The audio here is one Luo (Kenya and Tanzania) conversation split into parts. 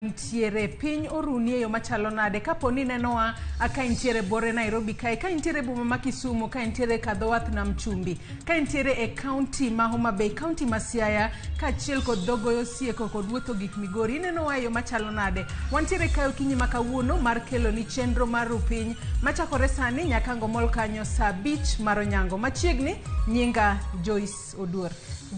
Ntiere piny oruni e yo machalo nade kapo ni inenowa ka intiere bore Nairobi kae, ka intiere e boma ma Kisumu, ka intiere e kadho wath nam chumbi, ka intiere e kaunti ma Homa Bay, kaunti ma Siaya, kaachiel kod dho goyo sieko kod wuotho gik Migori, inenowa e yo machalo nade? Wantiere kae okinyi ma kawuono mar keloni chenro mar Rupiny machakore sani nyaka ngomol kanyo saa abich mar onyango. Machiegni, nyinga Joyce Oduor.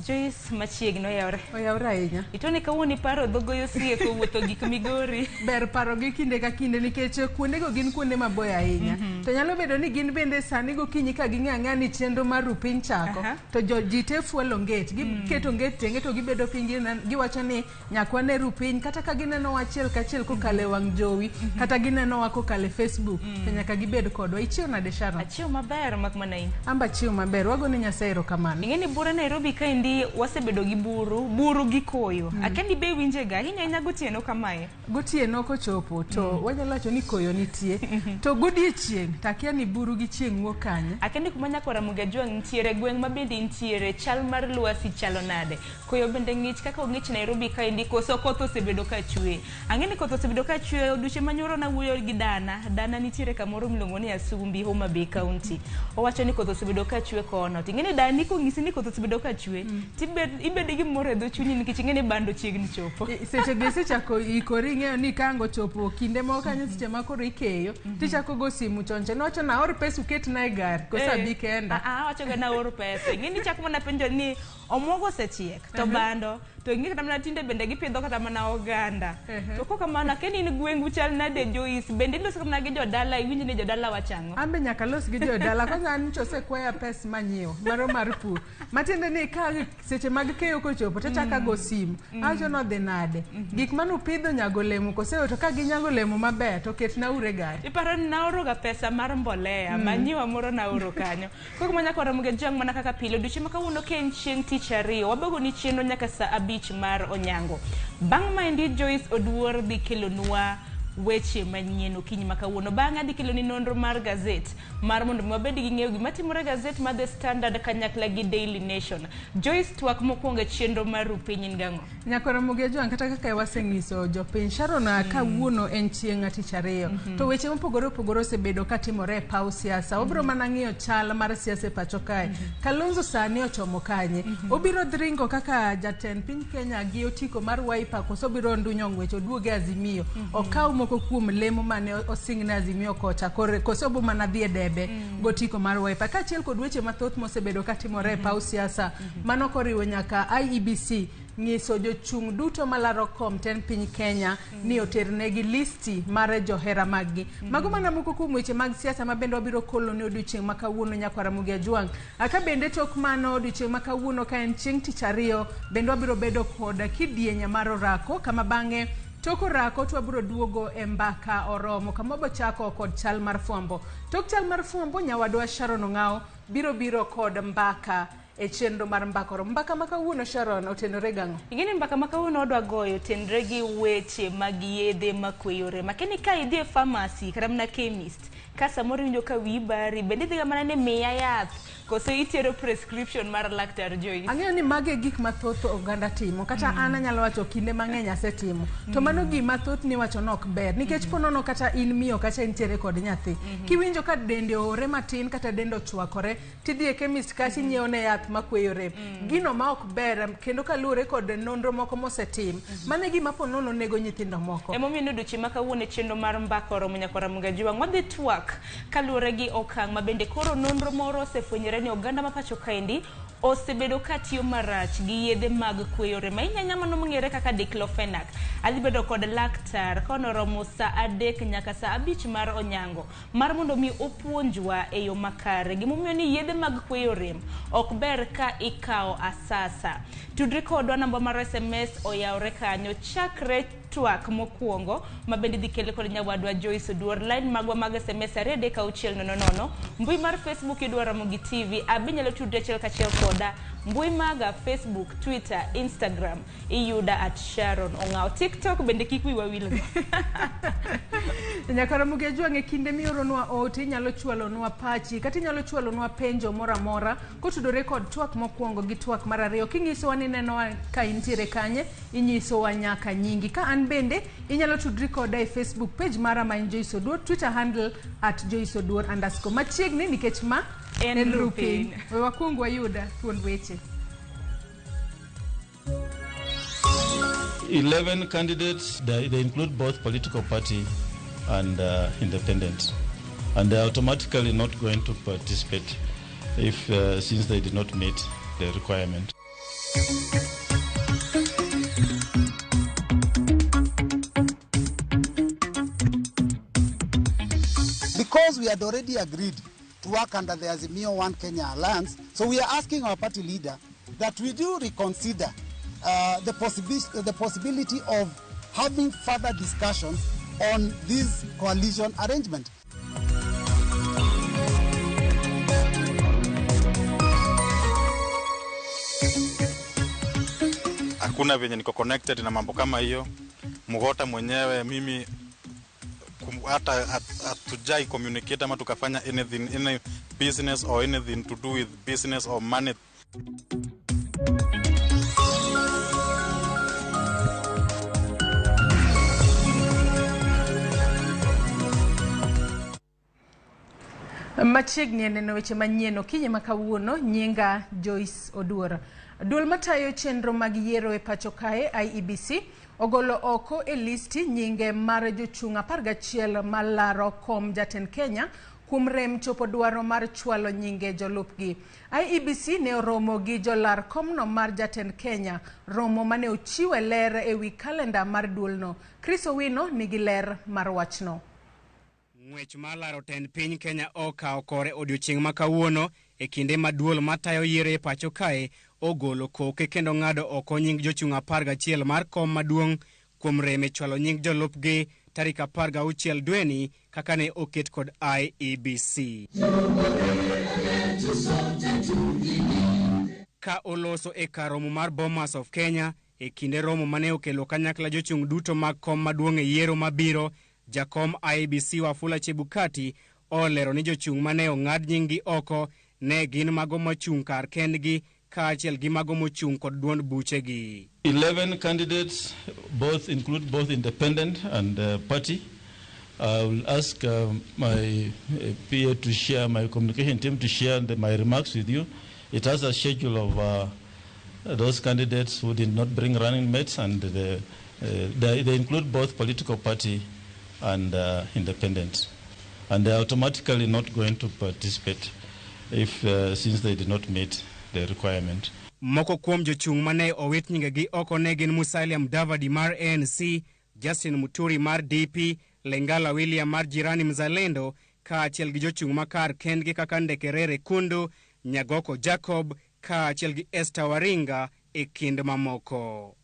Joyce machiegni oyawre. Oyawre ahinya. Itoni kawuono iparo dhogoyo sieko wuotho gik Migori. Ber parogi kinde ka kinde nikech kuondego gin kuonde maboyo ahinya. To nyalo bedo ni gin bende sani gokinyi ka ging'eyo ang'eya ni chenro mar Rupiny chako, to jo ji te fuelo nget. Giketo nget tenge to gibedo piny giwacho ni Nyaka wane Rupiny kata ka ginenowa achiel kachiel kokalo e wang' jowi kata ginenowa kokalo e Facebook to nyaka gibed kodwa. Ichiew nade Sharon? Achiew maber mak mana in. Amba achiew maber. Wago ne Nyasaye erokamano. Ing'e ni bura Nairobi kaendi wasebedo gi buru, buru gi koyo. Akia ni be iwinje ga, ahinya ahinya gotieno kamae. Gotieno kochopo to wanyalo wacho ni koyo nitie. To godiechieng' to akia ni buru gi chieng' wuok kanye. Akia ni kuma Nyakwar Ramogi Ajwang' nitiere, gweng' ma bende intiere, chal mar lwasi chalo nade? Koyo bende ng'ich kaka ong'ich Nairobi kaendi koso koth osebedo ka chwe? Ang'e ni koth osebedo ka chwe odiochieng' ma nyoro nawuoyo gi dana, dana nitiere kamoro miluongo ni Asumbi, Homa Bay County. Owacho ni koth osebedo ka chwe kono. Ting'e ni dani konyisi ni koth osebedo ka chwe, tibed ibedo gi mor e dho chunyi nikech ing'e ni bando chiegni chopo. Seche go isechako ikori ing'eyo ni ka ang' ochopo kinde moko kanyo seche ma koro ikeyo tichako go simu chon cha niwacho ni aor pesa uketna e gari koso abi kenda. Ah, ah, awacho ga naor pesa. Ing'e ni ichako mana penjo ni Omuogo osechiek to bando to ing'e kata mana tinde bende gipidho kata mana oganda. To kok kamano akia ni in gwengu chal nade Joyce, bende iloso mana gi jodala iwinj ni jodala wacho ang'o? An be nyaka alos gi jodala kwanza an nyocha osekwaya pes manyiewo maro mar pur. Matiende ni ka seche mag keyo kochopo tachako ago simu awacho ni odhi nade. Gik mane upidho nyago olemo kose to ka ginyago olemo maber to ketna uru e gari. Iparo ni naoroga pesa mar mbolea, manyiwa moro naoro kanyo. Koro ma nyaka warom gi Ojwang' mana kaka pile odiochieng' ma kawuono ka en chieng' tich ariyo wabagoni chenro nyaka saa abich mar onyango. Bang' maendi Joyce Oduor dhi kelonwa weche manyien okinyi ma kawuono. Bang'e adhi keloni nonro mar gazet mar mondo mi wabed gi ng'eyo gima timore e gazet mar The Standard kanyakla gi Daily Nation. Joyce twak mokwongo e chenro mar Ru Piny in gang'o? Nyakwar Ramogi Ajwang' kata kaka waseng'iso jopiny Sharon kawuono en chieng' tich ariyo to weche mopogore opogore osebedo katimore e paw siasa. Wabiro mana ng'iyo chal mar siasa e pacho kae. Kalonzo sani ochomo kanye? Obiro ringo kaka jatend piny Kenya gi otiko mar Wiper koso obiro ndunyo ng'wech oduog e Azimio? Okaw moko kuom lemo mane osing ne Azimio kocha kore koso obo mana dhi e debe gotiko mar Wiper kaachiel kod weche mathoth mosebedo katimore e paw siasa mano koriwo nyaka IEBC nyiso jochung' duto malaro kom tend piny Kenya ni oternegi listi mar johera maggi. Mago mana moko kuom weche mag siasa ma bende wabiro kolo ni odiochieng' ma kawuono Nyakwar Ramogi Ajwang'. Ka bende tok mano odiochieng' ma kawuono ka en chieng' tich ariyo bende wabiro bedo kod kidieny mar orako kama bang'e tok orako to wabiro duogo e mbaka oromo kama wabiro chako kod chal mar fwambo. Tok chal mar fwambo nyawadwa Sharon Ong'awo biro biro kod mbaka e chenro mar Mbaka Oromo. Mbaka ma kawuono Sharon otenore gang'o? Ing'e ni mbaka ma kawuono wadwa goyo otenre gi weche mag yedhe makweyo rem. Akia ni ka idhi e pharmacy kata mana chemist, ka samoro iwinjo ka wiyi bari, bende idhiga mana ni miya yath koso itero prescription mar laktar Joyce? Ang'eyo ni mago e gik ma thoth oganda timo kata an anyalo wacho kinde mang'eny asetimo to mano gima thothne iwacho ni ok ber nikech ponono kata in miyo kacha intiere kod nyathi kiwinjo ka dende oore matin kata dende ochwakore tidhi e chemist kacha inyiewo ne yath makweyo rem gino ma ok ber kendo kaluwore kod nonro moko mosetim mano e gima po nono nego nyithindo moko. Emomiyo ni odiochieng' ma kawuono e chenro mar Mbaka Oromo Nyakwar Ramogi Ajwang' wadhi twak kaluwore gi okang' ma bende koro nonro moro osefwenyore ni oganda ma pacho kaendi osebedo ka tiyo marach gi yedhe mag kweyo rem ahinya ahinya mano mong'ere kaka diclofenac. Adhi bedo kod laktar ka onoromo saa adek nyaka saa abich mar onyango mar mondo mi opuonjwa e yo makare gimomiyo ni yedhe mag kweyo rem ok ber ka ikawo asasa. Tudri kodwa namba mar SMS oyawre kanyo chakre twak mokwongo ma bende idhi kel kod nyawadwa Joyce Oduor. Line magwa mag SMS 23600. Mbui mar Facebook idwa Ramogi TV. Abi nyalo tudri achiel kachiel koda. Mbui maga Facebook, Twitter, Instagram. Iyuda at Sharon Ong'awo. TikTok bende kik wiwa wilgo. Nyaka Ramogi Ajwang' e kinde mioronwa ote inyalo chwalonwa pachi kata inyalo chwalonwa penjo moro amora kotudore kod twak mokwongo gi twak mar ariyo. Kinyisowa ni inenowa ka intiere kanye, inyisowa nyaka nyingi. Ka an bende inyalo tudri koda e Facebook page mara ma en Joyce Oduor, Twitter handle @JoyceOduor_. Machiegni nikech ma en Rupiny. Rupiny. We wakwong wayud thuond weche. 11 candidates, they include both political party and independent. And they are automatically not going to participate if since they did not meet the requirement. Because we had already agreed to work under the Azimio One Kenya Alliance, so we are asking our party leader that we do reconsider the possibility of having further discussions on this coalition arrangement. Hakuna venye niko connected na mambo kama hiyo. Mugota mwenyewe mimi hata hatujai communicate ama tukafanya anything, any business or anything to do with business or money. Machiegni e neno weche manyien okinyi ma kawuono, nyinga Joyce Oduor. Duol matayo chenro mag yiero e pacho kae IEBC ogolo oko e listi nyinge mar jochung' 11 malaro kom jatend Kenya kuom rem chopo dwaro mar chwalo nyinge jolupgi. IEBC ne oromo gi jolar komno mar jatend Kenya, romo mane ochiwe ler ewi kalenda mar duolno. Chris Owino nigi ler mar wachno. Ng'wech mar laro tend piny Kenya okawo kore odiochieng' ma kawuono e kinde ma duol matayo yiero e pacho kae ogolo koke kendo ng'ado oko nying jochung' 11 mar kom maduong' kuom rem e chwalo nying jolupgi tarik 16 dweni kaka ne oket kod IEBC. Ka oloso e kar romo mar Bomas of Kenya e kinde romo mane okelo kanyakla jochung' duto mag kom maduong' e yiero mabiro, jakom IEBC Wafula Chebukati olero ni jochung' mane ong'ad nying-gi oko ne gin mago mochung' kar kendgi kaachiel gi mago mochung' kod duond buchegi. 11 candidates, both include both independent and party. I will ask my PA to share, my communication team to share my remarks with you. It has a schedule of those candidates who did not bring running mates, and they include both political party and independent. And they are automatically not going to participate if since they did not meet the requirement. Moko kuom jochung' mane owit nyingegi oko ne gin Musalia Mudavadi mar ANC, Justin Muturi mar DP, Lengala William mar Jirani Mzalendo, kaachiel gi jochung' makar kendgi kaka Ndekerere Kundu, Nyagoko Jacob, kaachiel gi Esther Waringa e kind mamoko.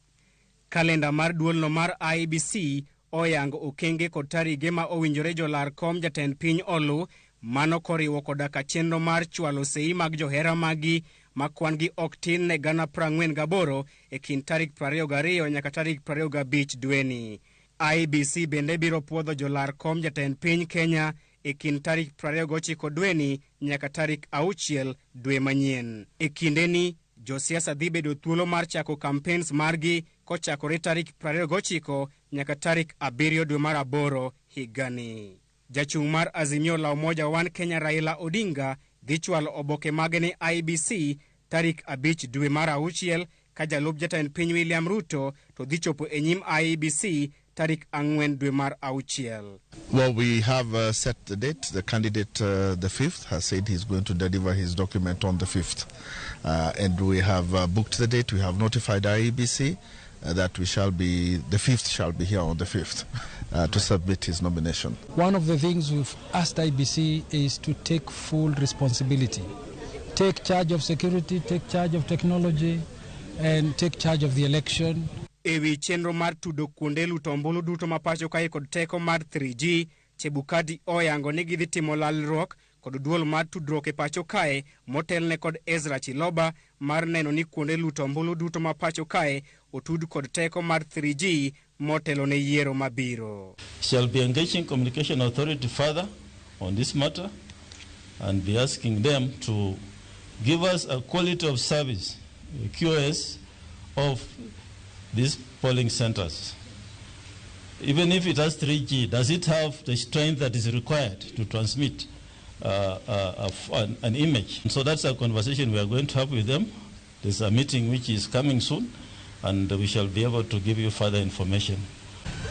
Kalenda mar duolno mar IEBC oyango okenge kod tarige ma owinjore jolar kom jatend piny olu, mano koriwo koda ka chenro mar chwalo sei mag johera magi ma kwan gi ok tin ne 48,000 e kind tarik 22 nyaka tarik 25 dweni. IEBC bende biro puodho jolar kom jatend piny Kenya e kind tarik 29 dweni nyaka tarik 6 dwe manyien. E kindeni, josiasa dhi bedo thuolo mar chako campaigns margi kochakore tarik 29 nyaka tarik 7 dwe mar 8 higani. Jachung' mar Azimio la Umoja One Kenya Raila Odinga dhi chwalo oboke mage ne IEBC tarik 5 dwe mar 6 ka jalup jatend piny William Ruto to dhi chopo e nyim IEBC tarik 4 dwe mar 6. Well, we have set the date. The candidate, the 5th, has said he's going to deliver his document on the 5th. And we have booked the date. We have notified IEBC that we shall be, the 5th shall be here on the 5th to submit his nomination. One of the things we've asked IEBC is to take full responsibility. Take charge of security, take charge of technology, and take charge of the election. Ewi chenro mar tudo kuonde luto ombulu duto ma pacho kae kod teko mar 3G, Chebukati oyango ni gidhi timo lalruok kod duol mar tudruok e pacho kae motelne kod Ezra Chiloba mar neno ni kuonde luto ombulu duto ma pacho kae otud kod teko mar 3G motelo ne yiero mabiro. Shall be engaging Communication Authority further on this matter and be asking them to give us a quality of service, a QoS, of these polling centers. Even if it has 3G, does it have the strength that is required to transmit an image? So that's a conversation we are going to have with them. There's a meeting which is coming soon, and we shall be able to give you further information.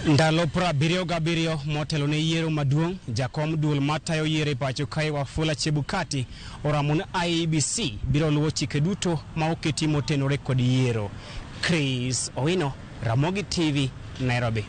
Ndalo 77 motelo ne yiero maduong', jakom duol matayo yiero e pacho kae Wafula Chebukati oramo ni IEBC biro luwo chike duto ma oketi motenore kod yiero. Chris Owino, Ramogi TV, Nairobi.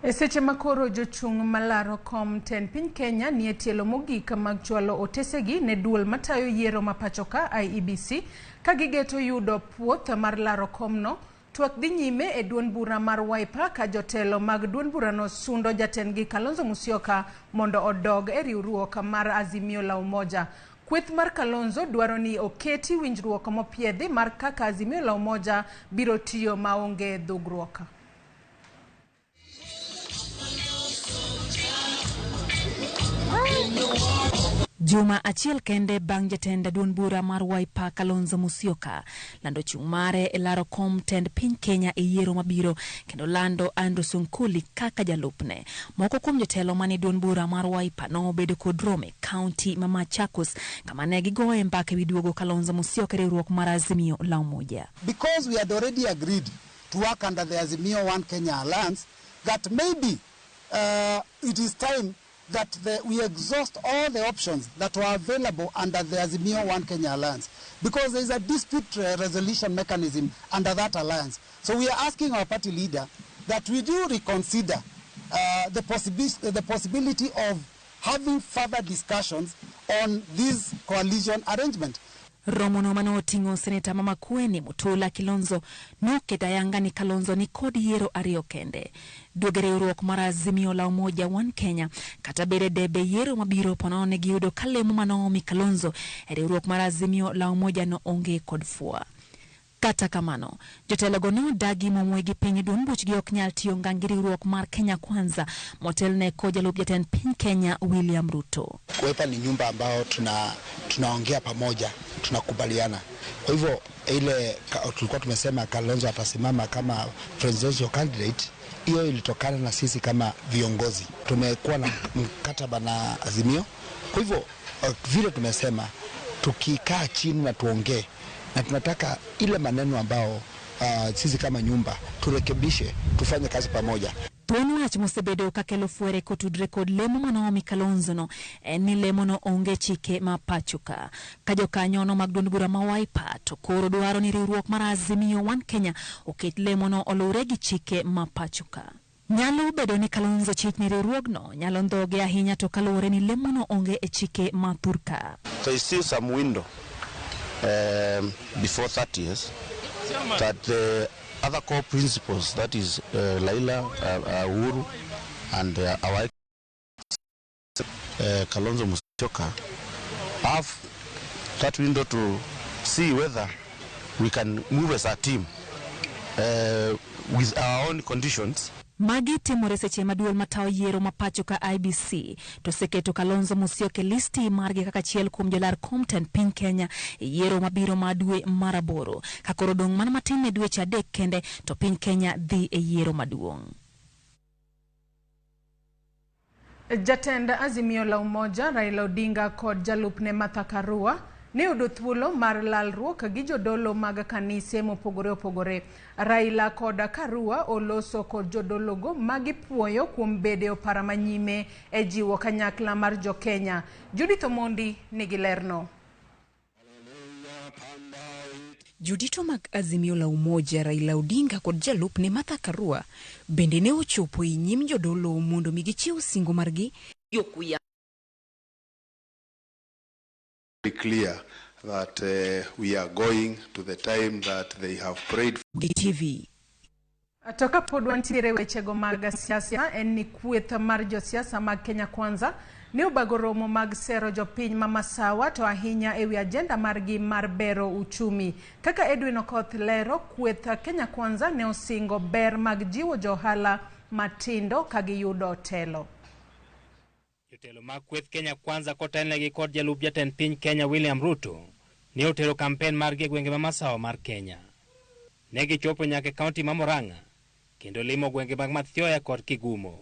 E seche ma koro jochung' malaro kom tend piny Kenya nie tielo mogik mag chwalo otesegi ne duol matayo yiero ma pacho ka IEBC ka gigeto yudo puoth mar laro komno, twak dhi nyime e duond bura mar Wiper ka jotelo mag duond burano sundo jatendgi Kalonzo Musyoka mondo odog e riwruok mar Azimio la Umoja. Kweth mar Kalonzo dwaro ni oketi winjruok mopiedhi mar kaka Azimio la Umoja biro tiyo maonge dhugruok. Juma achiel kende bang' jatend duond bura mar Wiper Kalonzo Musyoka lando chung' mare e laro kom tend piny Kenya e yiero mabiro kendo lando Andrew Sunkuli kaka jalupne. Moko kuom jotelo mane duond bura mar Wiper nobedo kod romo e kaunti ma Machakos kama ne gigoye mbaka ewi duogo Kalonzo Musyoka e riwruok mar Azimio la Umoja. Because we had already agreed to work under the Azimio One Kenya Alliance, that maybe it is time that we exhaust all the options that were available under the Azimio One Kenya Alliance, because there is a dispute resolution mechanism under that alliance. So we are asking our party leader that we do reconsider the possibility of having further discussions on this coalition arrangement. Romono mane oting'o seneta ma Makueni Mutula Kilonzo noketo ayanga ni Kalonzo ni kod yiero ariyo kende. Duogo e riwruok mar Azimio la Umoja One Kenya kata bede debe yiero mabiro ponono ne giyudo ka lemo manoomi Kalonzo e riwruok mar Azimio la Umoja no onge kod fua. Kata kamano, jotelogo nodagi momwegi piny duond buchgi ok nyal tiyo ngang' gi riwruok mar Kenya Kwanza motelne kod jalup jatend piny Kenya William Ruto. Wiper ni nyumba ambao tunaongea pamoja, tunakubaliana. Kwa hivyo ile tulikuwa tumesema Kalonzo atasimama kama presidential candidate, hiyo ilitokana na sisi kama viongozi. Tumekuwa na mkataba na Azimio. Kwa hivyo vile tumesema tukikaa chini na tuongee, na tunataka ile maneno ambao sisi kama nyumba turekebishe, tufanye kazi pamoja. Thuon wach mosebedo kakelo fwere kotudre kod lemo manomi Kalonzo no en ni lemo no onge chike ma pacho ka. Ka jokanyono mag duond bura ma Wiper to koro dwaro ni riwruok mar Azimio One Kenya oket lemo no oluwre gi chike ma pacho ka. Nyalo bedo ni Kalonzo chich ni riwruogno nyalo ndhoge ahinya to kaluwore ni lemo no onge e chike ma thurka. There is still some window before 30 years that the other core principles, that is Raila, Uhuru, and our Kalonzo Musyoka, have that window to see whether we can move as a team with our own conditions. Magi timore seche ma duol matayo yiero ma pacho ka IBC to oseketo Kalonzo Musyoka e listi margi kaka achiel kuom jolar kom tend piny Kenya e yiero mabiro ma dwe mar aboro. Ka koro dong' mana matin ne dweche adek kende to piny Kenya dhi e yiero maduong'. Jatend Azimio la Umoja Raila Odinga kod jalupne Martha Karua ne oyudo thuolo mar lalruok gi jodolo mag kanise mopogore opogore. Raila kod Karua oloso kod jodologo magipuoyo kuom bedo e opara manyime e jiwo kanyakla mar jokenya. Judith Omondi nigi lerno. Jodito mag Azimio la Umoja Raila Odinga kod jalupne Martha Karua bende ne ochopo e nyim jodolo mondo mi gichiw singo margi. Clear that we are going to the time that they have prayed. TV. To kapod wantiere wechego mag siasa en ni kweth mar josiasa mag Kenya Kwanza ne obago romo mag sero jopiny ma Masawa to ahinya ewi ajenda margi mar bero uchumi. Kaka Edwin Okoth lero, kweth Kenya Kwanza ne osingo ber mag jiwo johala matindo ka giyudo telo. Jotelo mag kweth Kenya Kwanza kotelnegi kod jalup jatend piny Kenya William Ruto ne otero kampen margi e gwenge ma Masawa mar Kenya. Ne gichopo nyaka e kaunti ma Murang'a kendo limo gwenge mag Mathioya kod Kigumo.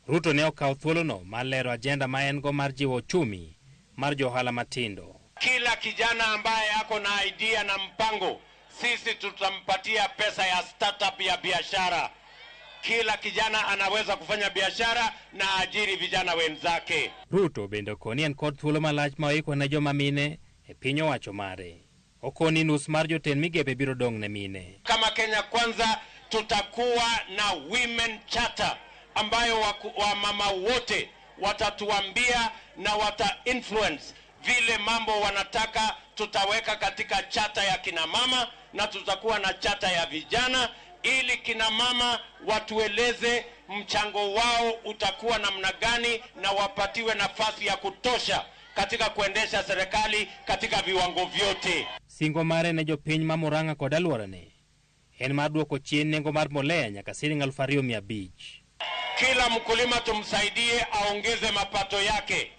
Ruto ne okawo thuolono mar lero ajenda ma en go mar jiwo uchumi mar johala matindo. Kila kijana ambaye ako na idea na mpango, sisi tutampatia pesa ya startup ya biashara. Kila kijana anaweza kufanya biashara na ajiri vijana wenzake. Ruto bende okoni en kod thuolo malach ma oiko ne joma mine e piny owacho mare. Okoni nus mar jotend migepe biro dong' ne mine. Kama Kenya Kwanza tutakuwa na women charter ambayo wamama wote watatuambia na wata influence vile mambo wanataka. Tutaweka katika chata ya kina mama na tutakuwa na chata ya vijana ili kina mama watueleze mchango wao utakuwa namna gani na wapatiwe nafasi ya kutosha katika kuendesha serikali katika viwango vyote. Singo mare ne jopiny ma Murang'a kod alworane en mar duoko chien nengo mar mbolea nyaka siling 2,500. Kila mkulima tumsaidie aongeze mapato yake,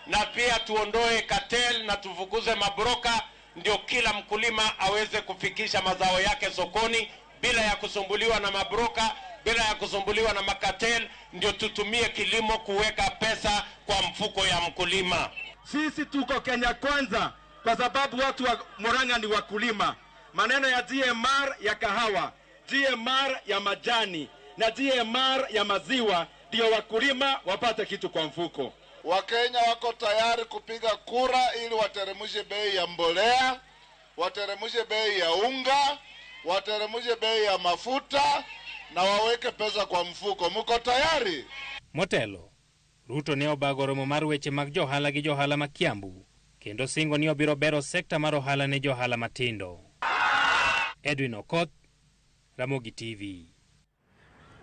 na pia tuondoe cartel na tufukuze mabroka, ndio kila mkulima aweze kufikisha mazao yake sokoni bila ya kusumbuliwa na mabroka, bila ya kusumbuliwa na makatel, ndio tutumie kilimo kuweka pesa kwa mfuko ya mkulima. Sisi tuko Kenya Kwanza kwa sababu watu wa Murang'a ni wakulima. Maneno ya GMR ya kahawa, GMR ya majani na GMR ya maziwa ndio wakulima wapate kitu kwa mfuko. Wakenya wako tayari kupiga kura ili wateremshe bei ya mbolea, wateremshe bei ya unga, wateremshe bei ya mafuta na waweke pesa kwa mfuko. Mko tayari? Motelo, Ruto ne obago romo mar weche mag johala gi johala ma Kiambu kendo singo ni obiro bero sekta mar ohala ne johala matindo. Edwin Okoth, Ramogi TV.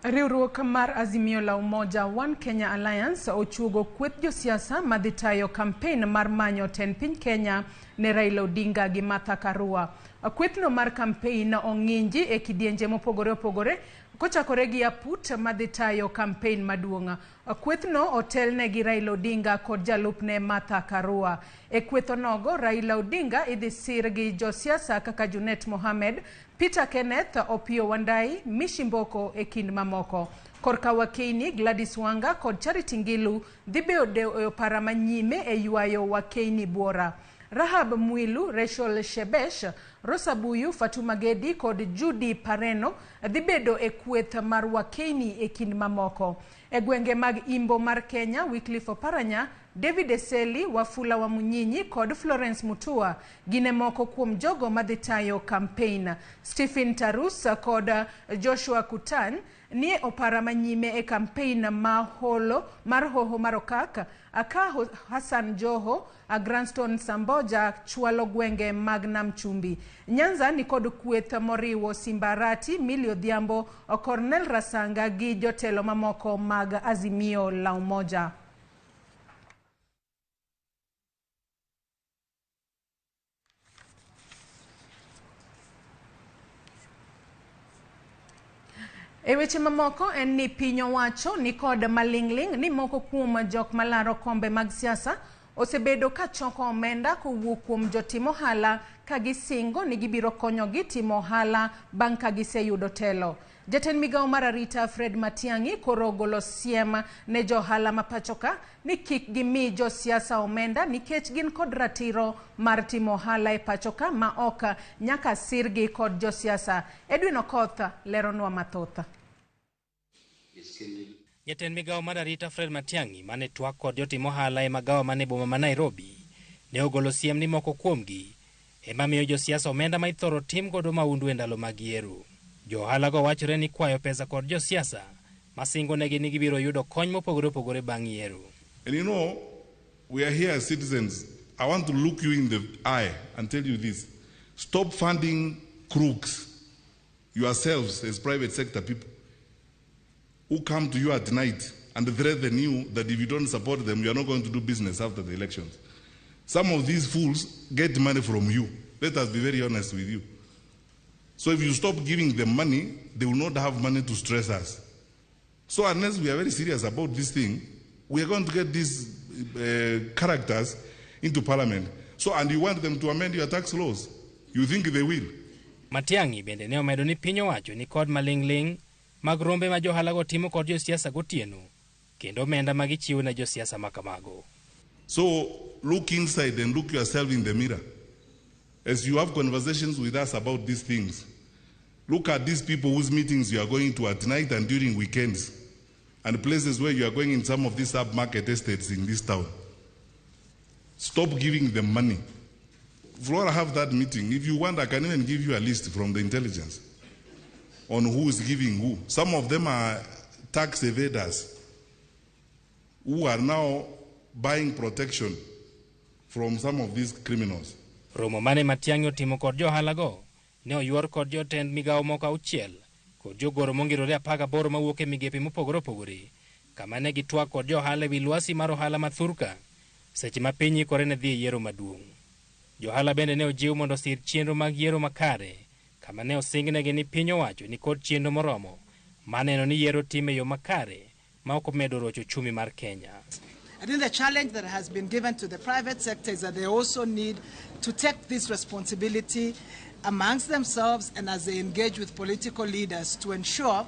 Riwruok mar Azimio la Umoja One Kenya Alliance ochuogo kweth josiasa madhi tayo kampen mar manyo tend piny Kenya ne Raila Odinga gi Martha Karua. Kwethno mar kampen ong'inji e kidienje mopogore opogore kochakore gi aput madhi tayo kampen maduong'. Kwethno otelne gi Raila Odinga kod jalupne Martha Karua. E kwethonogo, Raila Odinga idhi sir gi josiasa kaka Junet Mohamed, Peter Kenneth, Opiyo Wandayi, Mishi Mboko e kind mamoko. Korka Wakeini, Gladys Wanga kod Charity Ngilu dhi bedo e opara manyime e ywayo Wakeini buora. Rahab Mwilu, Rachel Shebesh, Rosa Buyu, Fatuma Gedi kod Judy Pareno dhi bedo e kweth mar Wakeini e kind mamoko. E gwenge mag Imbo mar Kenya, Wycliffe Oparanya, David Eseli, Wafula wa Munyinyi kod Florence Mutua gin e moko kuom jogo madhi tayo kampen. Stephen Tarus kod Joshua Kutan nie opara manyime e kampen mar Hoho mar Okak, aka Hassan Joho, Granston Samboja chwalo gwenge mag Nam Chumbi. Nyanza ni kod kweth moriwo Simbarati, Millie Odhiambo, Cornel Rasanga gi jotelo mamoko mag Azimio la Umoja. E weche mamoko en ni piny owacho ni kod maling'ling' ni moko kuom jok malaro kombe mag siasa osebedo ka choko omenda kowuok kuom jotim ohala ka gisingo ni gibiro konyogi timo ohala bang' ka giseyudo telo. Jatend migawo mar arita Fred Matiang'i koro ogolo siem ne johala ma pachoka ni kik gimi josiasa omenda nikech gin kod ratiro mar timo ohala e pachoka ma ok nyaka sirgi kod josiasa. Edwin Okoth leronwa mathoth. Jatend migawo mar arita Fred Matiang'i mane twak kod jotim ohala e magawa mane boma ma Nairobi ne ogolo siem ni moko kuomgi ema miyo josiasa omenda ma ithoro tim godo maundu e ndalo mag yiero. Jo ohala go wachore ni kwayo pesa kod josiasa masingo negi ni gibiro yudo kony mopogore opogore bang' yiero. And you know, we are here as citizens. I want to look you in the eye and tell you this. Stop funding crooks yourselves as private sector people who come to you at night and threaten you that if you don't support them, you are not going to do business after the elections. Some of these fools get money from you. Let us be very honest with you. So if you stop giving them money, they will not have money to stress us. So unless we are very serious about this thing, we are going to get these characters into parliament. So, and you want them to amend your tax laws. You think they will? Matiang'i bende ne omedo ni piny owacho ni kod maling'ling' mag rombe ma johalago timo kod josiasa gotieno kendo omenda ma gichiwo ne josiasa ma kamago. So look inside and look yourself in the mirror. As you have conversations with us about these things, look at these people whose meetings you are going to at night and during weekends, and places where you are going in some of these upmarket estates in this town. Stop giving them money. Flora, have that meeting. If you want, I can even give you a list from the intelligence on who is giving who. Some of them are tax evaders who are now buying protection from some of these criminals. Romo mane Matiang'i otimo kod johalago ne oyuor kod jotend migawo moko auchiel kod jogoro mongirore 18 mawuok e migepe mopogore opogore kama ne gitwak kod johala ewi lwasi mar ohala ma thurka seche ma piny ikore ne dhi e yiero maduong'. Johala bende ne ojiw mondo osir chenro mag yiero makare kama ne osingnegi ni piny owacho ni kod chenro moromo maneno ni yiero tim e yo makare ma ok omedo rocho uchumi mar Kenya. I think the challenge that has been given to the private sector is that they also need to take this responsibility amongst themselves and as they engage with political leaders to ensure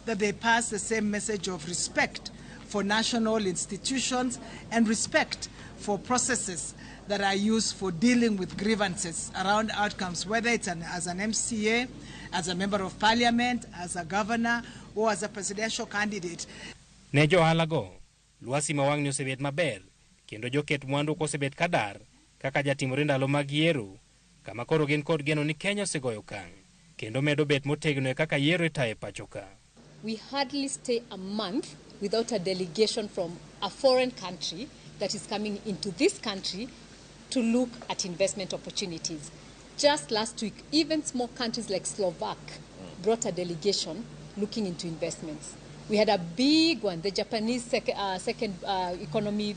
that they pass the same message of respect for national institutions and respect for processes that are used for dealing with grievances around outcomes, whether it's as an MCA, as a member of parliament, as a governor, or as a presidential candidate. Ne johalago, lwasi ma wang'ni osebet maber kendo joket mwandu kosebet kadar kaka jatimore ndalo mag yiero kama koro gin kod geno ni Kenya osegoyo okang' kendo medo bet motegno e kaka yiero itayo e pacho ka. We hardly stay a month without a delegation from a foreign country that is coming into this country to look at investment opportunities. Just last week, even small countries like Slovak brought a delegation looking into investments. We had a big one, the Japanese second economy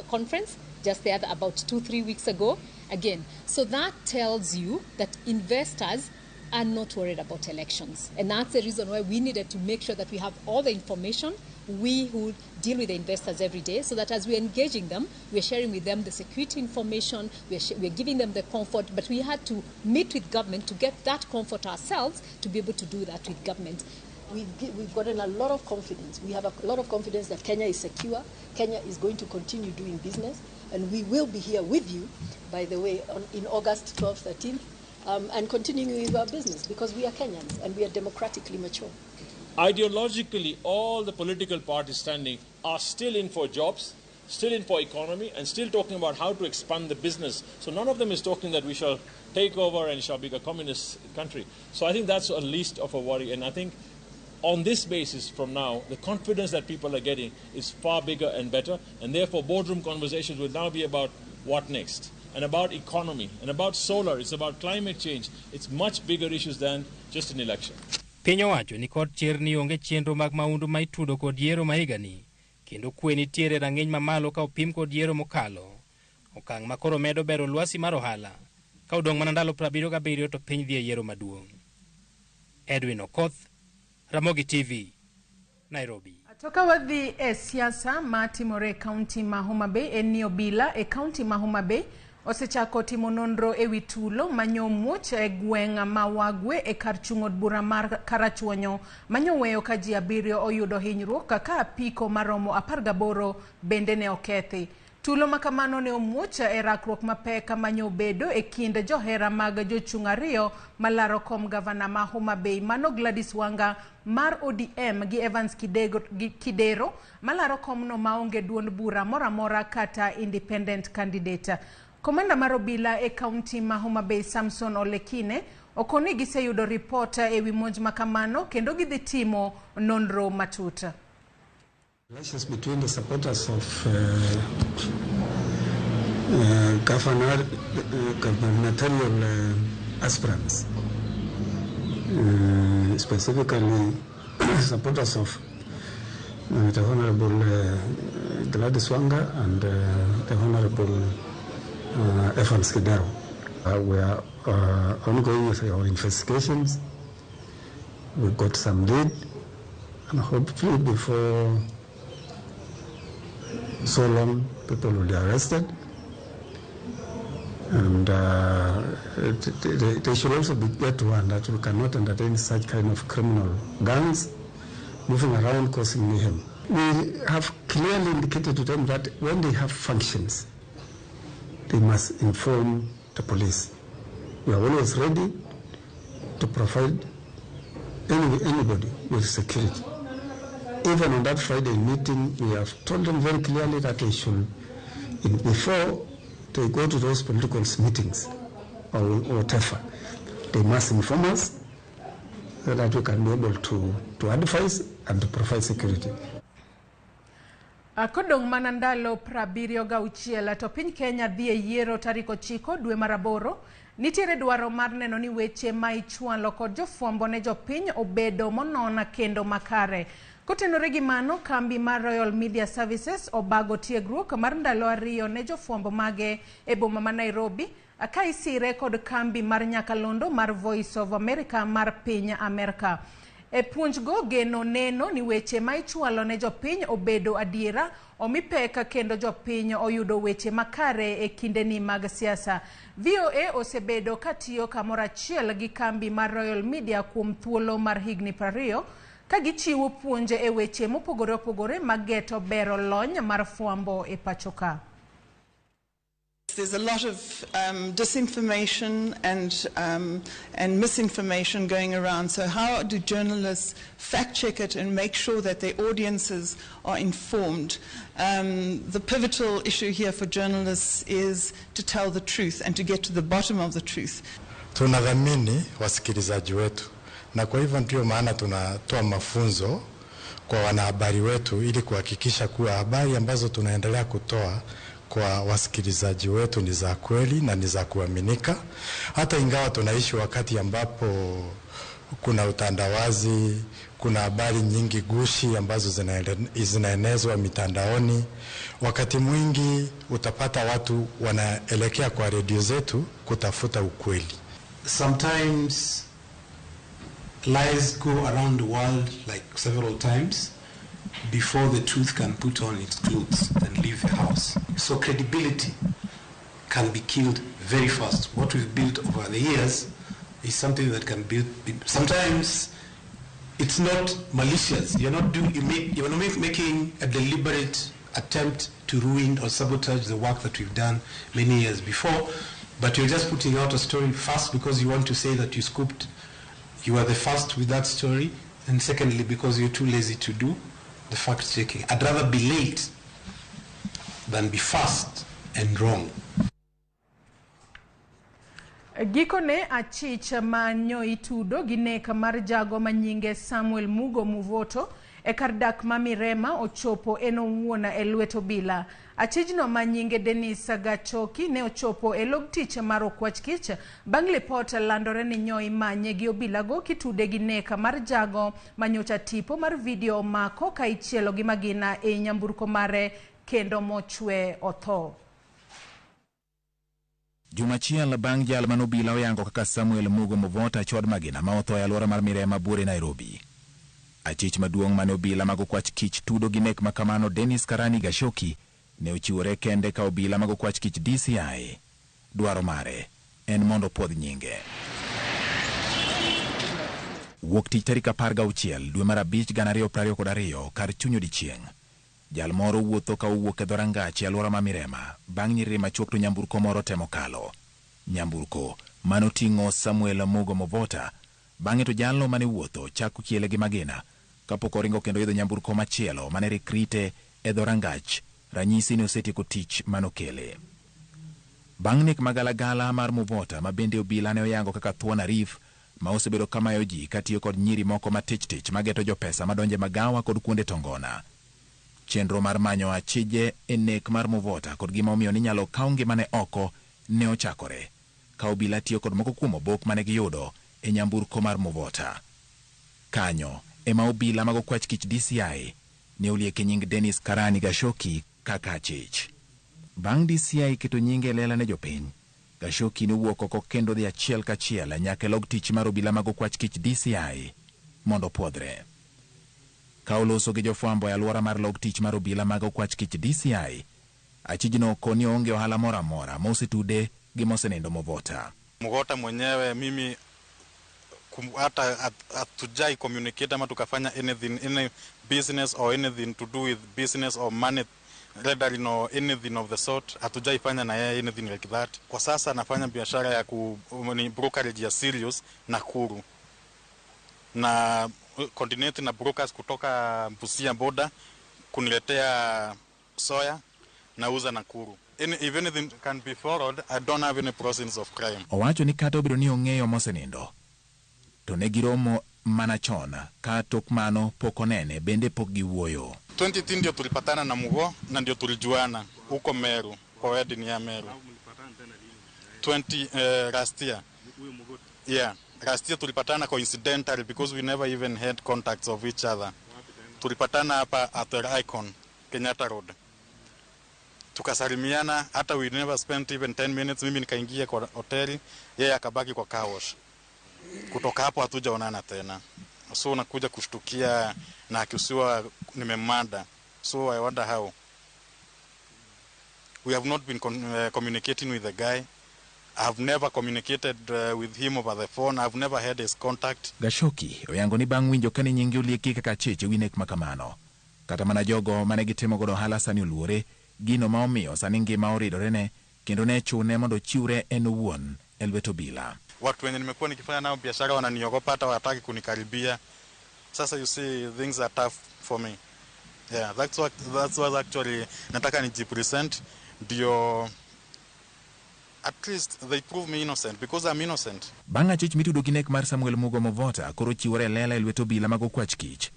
conference, just the other about 2-3 weeks ago. Again, so that tells you that investors are not worried about elections. And that's the reason why we needed to make sure that we have all the information, we who deal with the investors every day, so that as we're engaging them, we're sharing with them the security information, we're giving them the comfort, but we had to meet with government to get that comfort ourselves to be able to do that with government. We've gotten a lot of confidence. We have a lot of confidence that Kenya is secure, Kenya is going to continue doing business, and we will be here with you, by the way, in August 12th, 13th, and continuing with our business because we are Kenyans and we are democratically mature. Ideologically, all the political parties standing are still in for jobs, still in for economy, and still talking about how to expand the business. So none of them is talking that we shall take over and shall be a communist country. So I think that's a least of a worry. And I think on this basis from now, the confidence that people are getting is far bigger and better. And therefore, boardroom conversations will now be about what next, and about economy, and about solar, it's about climate change. It's much bigger issues than just an election. Piny owacho ni kod chir ni onge chenro mag maundu ma itudo kod yiero ma higani kendo kwe nitiere rang'iny mamalo ka opim kod yiero mokalo. Okang' ma koro medo bero lwasi mar ohala ka odong' mana ndalo 77 to piny dhi e yiero maduong'. Edwin Okoth, Ramogi TV, Nairobi. Toka wadhi e siasa ma timore e kaunti ma Homa Bay en ni obila e kaunti ma Homa Bay osechako timo nonro ewi tulo manyomuoch e gweng' ma Wagwe e kar chung' od bura mar Karachuonyo manyoweyo ka ji 7 oyudo hinyruok kaka apiko maromo 18 bende ne okethi. Tulo makamano ne omuoch e rakruok mapek manyobedo e kind johera mag jochung' 2 malaro kom gavana ma Homa Bay mano Gladys Wanga mar ODM gi Evans Kidero malaro komno maonge duond bura moro amora kata independent candidate. Komanda mar obila e kaunti ma Homa Bay Samson Olekine okoni giseyudo ripot ewi monj makamano kendo gidhi timo nonro matut. Relations between the supporters of gubernatorial aspirants, specifically supporters of The Honorable Gladys Wanga and the Honorable Evans Kidero. We are ongoing with our investigations. We got some lead, and hopefully before so long people will be arrested. And they should also be get one that we cannot entertain such kind of criminal gangs moving around causing mayhem. We have clearly indicated to them that when they have functions, they must inform the police. We are always ready to provide anybody with security. Even on that Friday meeting, we have told them very clearly that they should, before they go to those political meetings or whatever, they must inform us so that we can be able to advise and to provide security. Kodong' mana ndalo 76 to piny Kenya dhi e yiero tarik 9 dwe mar 8. Nitiere dwaro mar neno ni weche ma ichwalo kod jofwambo ne jopiny obedo monona kendo makare. Kotenore gi mano, kambi mar Royal Media Services obago tiegruok mar ndalo 2 ne jofwambo mage e boma ma Nairobi, ka isire kod kambi mar nyakalondo mar Voice of America mar piny Amerka. E puonjgo geno neno ni weche ma ichwalo ne jopiny obedo adiera, omi pek kendo jopiny oyudo weche makare e kindeni mag siasa. VOA osebedo katiyo kamoro achiel gi kambi mar Royal Media kuom thuolo mar higni 20 ka gichiwo puonj e weche mopogore opogore mageto bero lony mar fwambo e pacho ka. There's a lot of disinformation and misinformation going around. So how do journalists fact check it and make sure that their audiences are informed? The pivotal issue here for journalists is to tell the truth and to get to the bottom of the truth. Tunadhamini wasikilizaji wetu, na kwa hivyo ndio maana tunatoa mafunzo kwa wanahabari wetu ili kuhakikisha kuwa habari ambazo tunaendelea kutoa kwa wasikilizaji wetu ni za kweli na ni za kuaminika. Hata ingawa tunaishi wakati ambapo kuna utandawazi, kuna habari nyingi gushi ambazo zinaenezwa mitandaoni, wakati mwingi utapata watu wanaelekea kwa redio zetu kutafuta ukweli. Sometimes lies go around the world like several times before the truth can put on its clothes and leave the house. So credibility can be killed very fast. What we've built over the years is something that can be... Sometimes it's not malicious. You're not making a deliberate attempt to ruin or sabotage the work that we've done many years before, but you're just putting out a story fast because you want to say that you scooped, you were the first with that story, and secondly, because you're too lazy to do the fact-checking. I'd rather be late than be fast and wrong. Gikone achich ma nyoitudo gi nek mar jago manyinge Samuel Mugo Muvoto e kar dak ma Mirema ochopo en owuon e lwet obila. Achijno manyinge Dennis Gachoki ne ochopo e log tich mar okwach kich bang' lipot landore ni nyo imanye gi obilago kitude gi nek mar jago manyocha tipo mar video omako ka ichielo gi magina e nyamburko mare kendo mochwe otho. Jumachiel bang' jal mane obila oyango kaka Samuel Mugo Muvota chwad magina ma otho e alwora mar Mirema buore Nairobi. Achich maduong' mane obila mag okwach kich tudo gi nek makamano Dennis Karani Gachoki ne ochiwore kende ka obila mag okwach kich DCI. Dwaro mare en mondo puodh nyinge. Wuok tich tarik 16 dwe mar 5 2022 kar chuny odiechieng'. Jal moro wuotho ka owuok e dhorangach e alwora ma Mirema bang' nyiriri machuok to nyamburko moro temo kalo. Nyamburko manoting'o Samuel Mugo Muvota bang'e to jalno mane wuotho chako chiele gi magina kapok oringo kendo idho nyamburko machielo mane rikrite e dhorangach, ranyisi ni osetieko tich manokele. Bang' nek magalagala mar Muvota ma bende obila ne oyango kaka thuon arif ma osebedo kamayo ji katiyo kod nyiri moko matich tich mageto jopesa madonje magawa kod kuonde tongona. Chenro mar manyo achije e nek mar Muvota kod gima omiyo ninyalo kaw ngimane oko ne ochakore ka obila tiyo kod moko kuom obok mane giyudo e nyamburko mar Muvota. Kanyo ema obila mag okwach kich DCI Ne olieke nying Dennis Karani Gashoki kaka achich. Bang' DCI keto nyinge e lela ne jopiny, Gashoki nowuok oko kendo dhi achiel kachiel nyaka e log tich mar obila mag okwach kich DCI mondo opuodhre. Ka oloso gi jofwambo e alwora mar log tich mar obila mag okwach kich DCI, achijno okoni oonge ohala moro amora mosetude gi mosenindo Muvota. Mugota mwenyewe mimi hata hatujai communicate ama tukafanya anything, any business or anything to do with business or money laundering or anything of the sort. Hatujaifanya na yeye anything like that. Kwa sasa nafanya biashara ya ni brokerage ya Sirius Nakuru, na coordinate na brokers kutoka Busia border kuniletea soya nauza Nakuru. If anything can be followed, I don't have any process of crime. Owacho ni kata obedo ni ong'eyo mosenindo, to ne giromo mana chon ka tok mano pok onene bende pok giwuoyo. 2010 ndio tulipatana na Mugo na ndio tulijuana huko Meru kwa wedding ya Meru. 20 last year. Yeah, last year tulipatana coincidentally because we never even had contacts of each other. Tulipatana hapa at the Icon Kenyatta Road. Tukasalimiana, hata we never spent even 10 minutes. Mimi nikaingia kwa hoteli, yeye akabaki kwa car wash. Kutoka hapo hatujaonana tena. So nakuja kushtukia na akiusiwa nimemada. So I wonder how. We have not been communicating with the guy. I've never communicated with him over the phone. I've never had his contact. Gashoki oyango ni bang' winjo kane nyinge olieki kaka achich e wi nek makamano. Kata mana jogo mane gitimo godo ohala sani oluore, gino ma omiyo sani ngima oridorene kendo ne chune mondo ochiwre en owuon e lwet obila. Watu wenye nimekuwa nikifanya nao biashara wananiogopa, hata hawataki kunikaribia. Sasa you see things are tough for me. Yeah, that's what actually nataka nijipresent ndio at least they prove me innocent because I'm innocent. Bang' achich mitudo gi nek mar Samuel Mugo Muvota koro chiwore e lela e lwet obila mag okwach kich.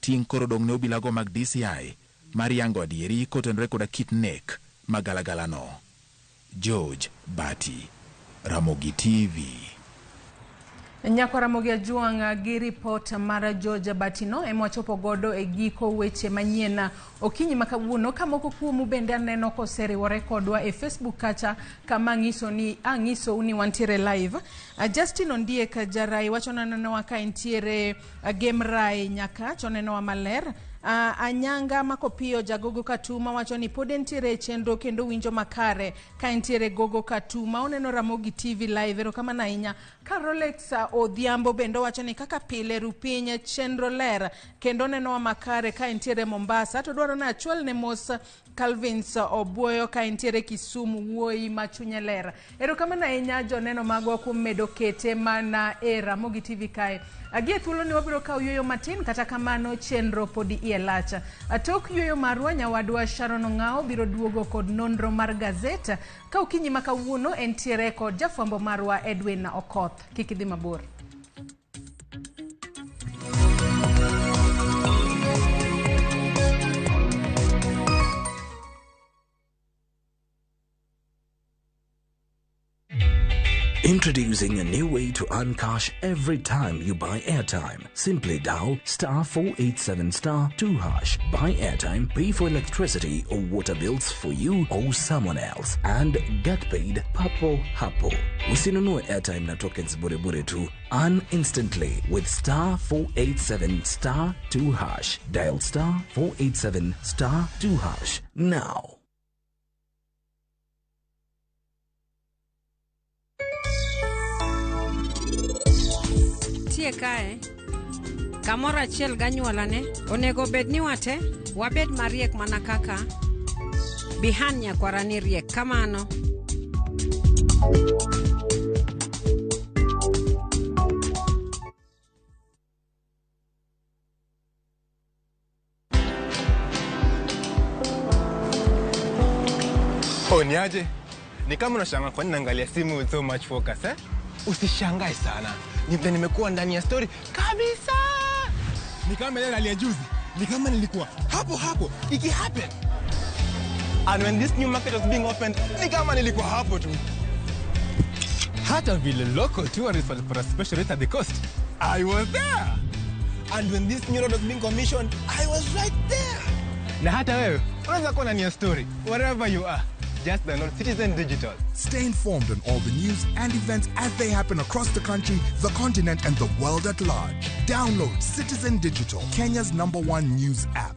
Ting' koro dong' ne obilago mag DCI mar yango adieri kotenore koda kit nek magalagalano. George Bati, Ramogi TV. Nyako Ramogi Ajwang' gi ripot mar George Batino ema wachopo godo e giko weche manyien okinyi ma kawuono. Ka moko kuomu bende aneno koseriwore kodwa e Facebook kacha kama ang'isou ni wantiere live. Justin Ondiek Jarai wacho nanenowa ka entiere Game Rai Nyakach, onenowa maler. Anyanga Makopiyo Jagogo Katuma wacho ni pod entiere e chenro kendo winjo makare ka entiere Gogo Katuma. Oneno Ramogi TV live, erokamano ahinya. Ka Rolex Odhiambo bende wacho ni kaka pile rupiny chenro ler kendo onenowa makare ka entiere Mombasa. To dwaro ni achwal ne mos Calvins Obuoyo ka entiere Kisumu, wuoyi ma chunye ler. Erokamano ahinya joneno magwa kuom medo kete mana e Ramogi TV kae. Gie thuolo ni wabiro kawo yueyo matin, kata kamano chenro podi iye lach. Tok yueyo marwa, nyawadwa Sharon Ong'ao biro duogo kod nonro mar gazet. Ka okinyi ma kawuono entiere kod jafwambo marwa Edwin Okoth. Kik idhi mabor. Introducing a new way to earn cash every time you buy airtime. Simply dial *487*2#. Buy airtime, pay for electricity or water bills for you or someone else, and get paid papo hapo. Usinunue airtime na tokens bure bure tu. Earn instantly with *487*2#. Dial *487*2# now. Kae kamoro achiel ganyuolane onego bed ni wate wabed mariek mana kaka Bihan nyakwara ni riek kamano. Oh, niaje? Ni kama unashangaa kwa nini naangalia simu with so much focus, eh? Usishangae sana. Ni nimekuwa ndani ya story kabisa. Ni kama ile hali ya juzi. Ni kama nilikuwa hapo hapo iki happen. And when this new market was being opened, ni kama nilikuwa hapo tu. Hata vile local tourists walipata special rate at the coast. I was there. And when this new road was being commissioned, I was right there. Na hata wewe unaweza kuwa ndani ya story wherever you are. Just download Citizen Digital. Stay informed on all the news and events as they happen across the country, the continent, and the world at large. Download Citizen Digital, Kenya's number one news app.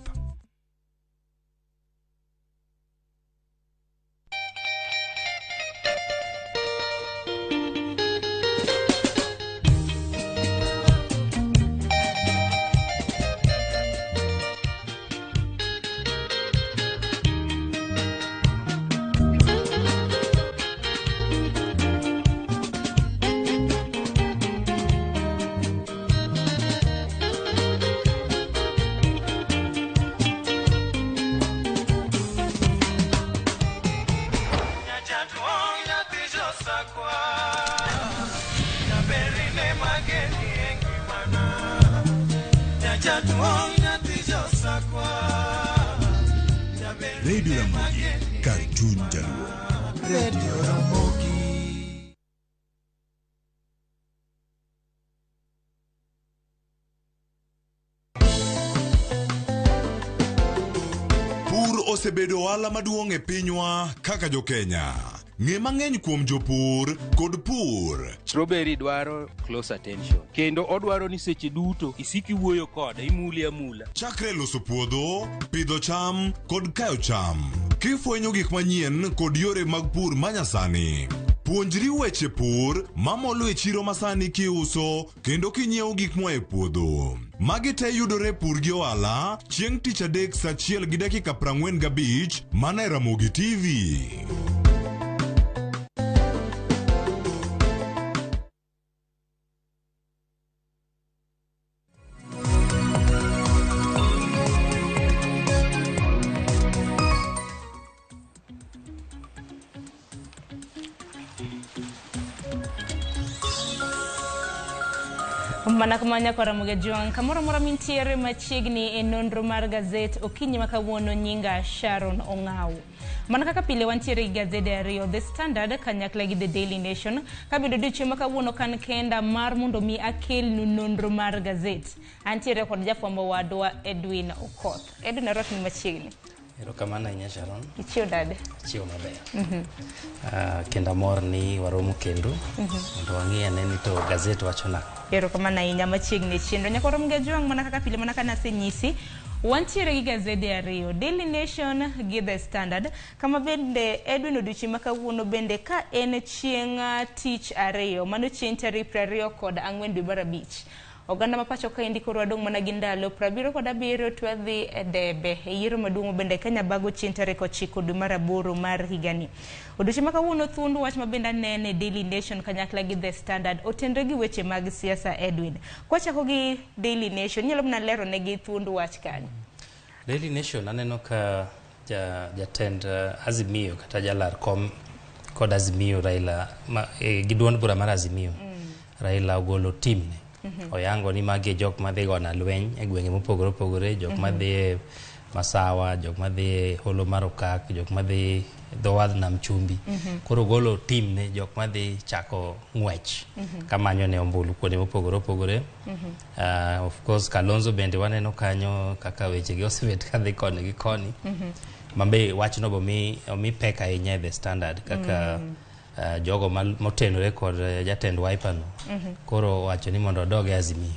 Radio Ramogi, Cartoon Jaluo. Radio Ramogi. Pur osebedo ohala maduong' e pinywa kaka jokenya. Ng'e mang'eny kuom jopur kod pur. Strawberry dwaro close attention kendo odwaro ni seche duto isik iwuoyo kode imule amula. Chakre loso puodho, pidho cham kod kayo cham. Kifwenyo gik manyien kod yore mag pur manyasani. Puonjri weche pur mamolo e chiro masani kiuso kendo kinyiewo gik moa e puodho. Magi te yudore Pur gi Ohala chieng' tich adek saa 1:45 mana e Ramogi TV. Mana kamano nyakwa Ramogi Ojwang', kamoro amora mintiere machiegni e nonro mar gazet okinyi ma kawuono nyinga Sharon Ong'au. Mana kaka pile wantiere gi gazede ariyo, The Standard kanyakla gi The Daily Nation, kabedo odiochieng' ma kawuono kan kenda mar mondo mi akelnu nonro mar gazet. Antiere kod jafwambo wadwa Edwin Okoth. Edwin, arwakni machiegni. Erokamano ahinya Sharon. Ichiew nade? Achiew maber. Kendo amor ni waromo kendo mondo wang'i ane ni to gazet wacho nang'o. Erokamano ahinya machiegni e chenro. Nyakwa Ramogi Ojwang', mana kaka pile mana kana asenyisi, wantiere gi gazede ariyo, Daily Nation gi The Standard, kama bende Edwin odiochieng' ma kawuono bende ka en chieng' tich ariyo, mano chieng' tarik 24 dwe mar abich. Oganda ma pacho kaendi koro wadong' mana gi ndalo 77 to wadhi e debe e yiero maduong' bende Kenya bago chieng' tarik 9 dwe mar aboro mar higani. Odiochieng' ma kawuono thuond wach ma bende anene e Daily Nation kanyakla gi The Standard otenre gi weche mag siasa Edwin. Kwachako gi Daily Nation, inyalo mana lero negi thuond wach kanyo. Daily Nation aneno ka jatend Azimio kata jalar kom kod Azimio Raila gi duond bura mar Azimio Raila ogolo timne. Oyango ni magi e jok madhi gona lweny e gwenge mopogore opogore, jok madhi e Masawa, jok madhi e Holo mar Okak, jok madhi dho wadh Nam Chumbi. Koro ogolo timne jok madhi chako ng'wech kamanyo ne ombulu kuonde mopogore opogore. Of course Kalonzo bende waneno kanyo kaka wechegi osebet kadhi koni gi koni. Mabe wachno be omi pek ahinya e The Standard kaka jogo motenore kod jatend Wiper no. Koro owacho ni mondo odog e Azimio.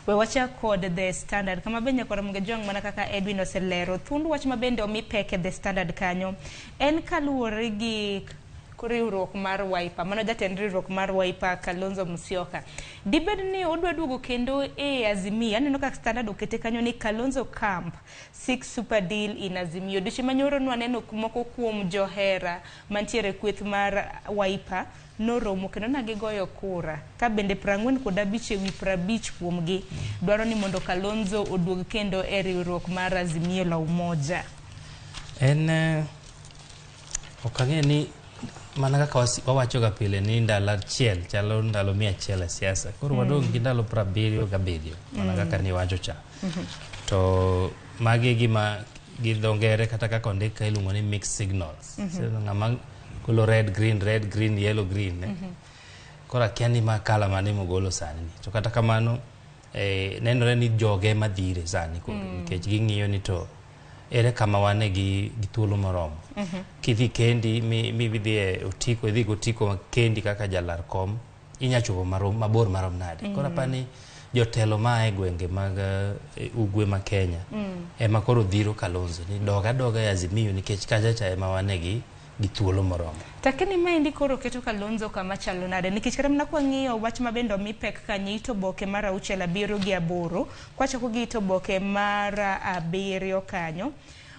We wachak kod The Standard kama be nyakwa Ramogi Ojwang' mana kaka Edwin oselero thuond wach ma bende omi pek e The Standard kanyo en kaluwore gi riwruok mar Wiper, mano jatend riwruok mar Wiper Kalonzo Musyoka. Dibed ni odwa duogo kendo e Azimio? Aneno ka Standard okete kanyo ni Kalonzo Camp seeks super deal in Azimio. Odiochieng' manyoro nwaneno moko kuom johera mantiere kweth mar Wiper noromo kendo na gigoyo kura ka bende 45 ewi 50 kuomgi dwaro ni mondo Kalonzo oduog kendo e riwruok mar Azimio la Umoja. En ok ang'e ni mana kaka wawacho ga pile ni ndalo achiel chalo ndalo 100 e siasa. Koro wadong' gi ndalo 77 mana kaka niwacho cha. To magi gima gi dho ngere kata kaka ondik ka iluongo ni mixed signals. So ng'ama golo red green, yellow green. Koro akia ni ma kala mane mogolo sani ni. To kata kamano Nenore ni joge ema dhire sani koro nikech ging'iyo ni to ere kama wane gi thuolo moromo. Kidhi kendi mi idhi e otiko, idhi gotiko kendi kaka jalar kom, inya chopo mabor marom nade. Koro apani jotelo maa e gwenge mag ugwe ma Kenya ema koro dhiro Kalonzo ni dog adoga e Azimio nikech kacha cha ema wane gi thuolo moromo. Takini maendi koro keto Kalonzo kama chalo nade, nikech kata mana kwang'iyo wach ma bende omi pek kanyo, ito boke mar 6, 7 gi 8, kwachako gi ito boke mar 7 kanyo.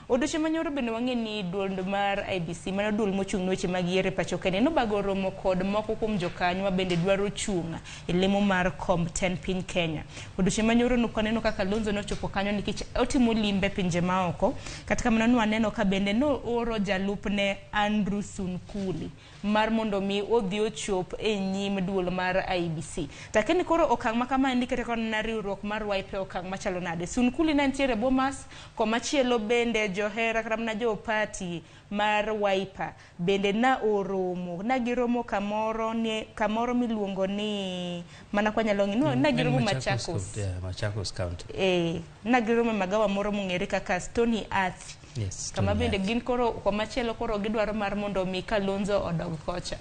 Odiochieng' manyoro bende wang'e ni duol mar IEBC, mano duol mochung' ne weche mag yiero e pacho Kenya, nobago romo kod moko kuom jokanyo ma bende dwaro chung' e lemo mar komb tend piny Kenya. Odiochieng' manyoro ne waneno kaka Kalonzo nochopo kanyo nikech otimo limbe pinje maoko. Kata kamano ne waneno ka bende nooro jalupne Andrew Sunkuli mar mondo mi odhi ochop e nyim duol mar IEBC. Takini koro okang' ma kama endi kata na riwruok mar Wiper okang' machalo nade. Sunkuli ne nitiere Bomas, komachielo bende johera kata mana jo party mar Wiper bende na oromo, na giromo kamoro ni kamoro miluongo ni mana kwa nyalo ng'i na giromo Machakos. Yeah, Machakos County. Na giromo magawa moro mong'ere kaka Stony Earth. Yes, kama bende gin koro komachielo koro gidwaro mar mondo mi Kalonzo odog kocha.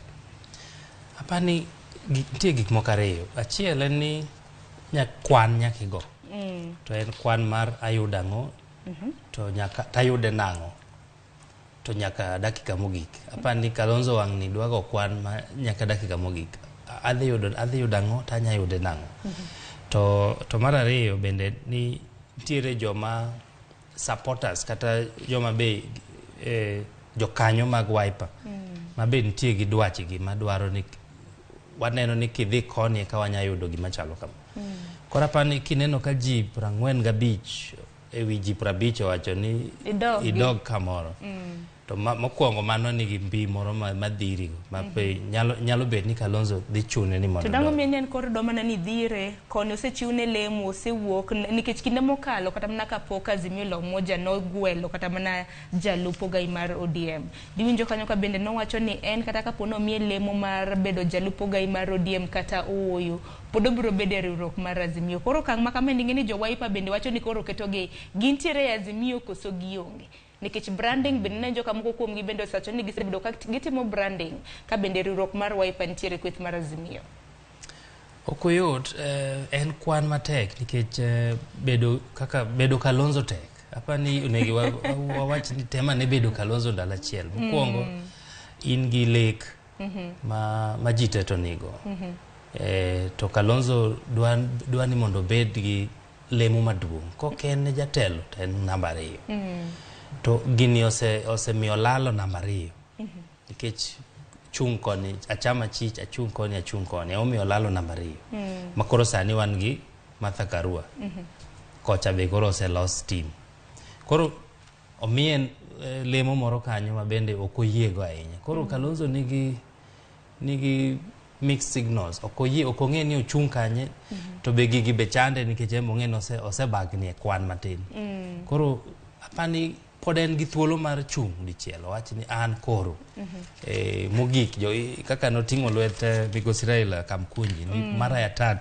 Apani nitie gik moko ariyo. Achiel en ni kwan nyaka igo. To en kwan mar ayudo ang'o, to nyaka tayude nang'o, to nyaka dakika mogik. Apani Kalonzo wang' ni dwago kwan ma nyaka dakika mogik. Adhi yudo ang'o to anya yude nang'o. To mar ariyo bende ni nitiere joma supporters kata joma be jokanyo mag Wiper ma be nitie gi dwachgi madwaro ni waneno ni kidhi koni ka wanya yudo gima chalo kama. Koro apani kineno ka ji 45 ewi ji 50 owacho ni idog kamoro. To mokwongo mano nigi mbi moro madhiri ma pe nyalo bet ni Kalonzo dhi chune ni mondo. To dango miyo en koro domana ni dhire koni osechiwne lemo, osewuok nikech kinde mokalo kata mana kapok Azimio la Umoja nogwelo kata mana jalup ogai mar ODM. Diwinjo kanyo ka bende nowacho ni en kata kapo nomiye lemo mar bedo jalup ogai mar ODM kata ooyo, pod obiro bedo e riwruok mar Azimio. Koro okang' ma kama endi ng'eni jo Wiper bende wacho ni koro ketogi gintiere e Azimio koso gionge. Nikech branding bende ne joka moko kuomgi bende osewacho ni gisebedo ka gitimo branding ka bende riwruok mar Wiper nitiere kweth mar Azimio. Ok oyot, en kwan matek nikech bedo Kalonzo tek. Apani onego wawach ni tema ne bedo Kalonzo ndalo achiel. Mokwongo in gi lek ma ji te to nigo. To Kalonzo dwa ni mondo obed gi lemo maduong'. Kok en jatelo to en namba 2. To gini osemiyo lalo namba 2. Nikech chung' koni, achama chich, achung' koni, achung' koni. Omiyo lalo namba 2. Ma koro sani wan gi Martha Karua. Kocha be koro oselos team. Koro omiye lemo moro kanyo ma bende ok oyiego ahinya. Koro Kalonzo nigi mixed signals. Ok oyie, ok ong'e ni ochung' kanye, to be gigi be chande nikech en ong'e ni osebagni e kwan matin. Koro apani pod en gi thuolo mar chung' dichiel, owach ni an koro. Mogik jo kaka noting'o lwet migosi Raila Kamkunji ni mara ya 3.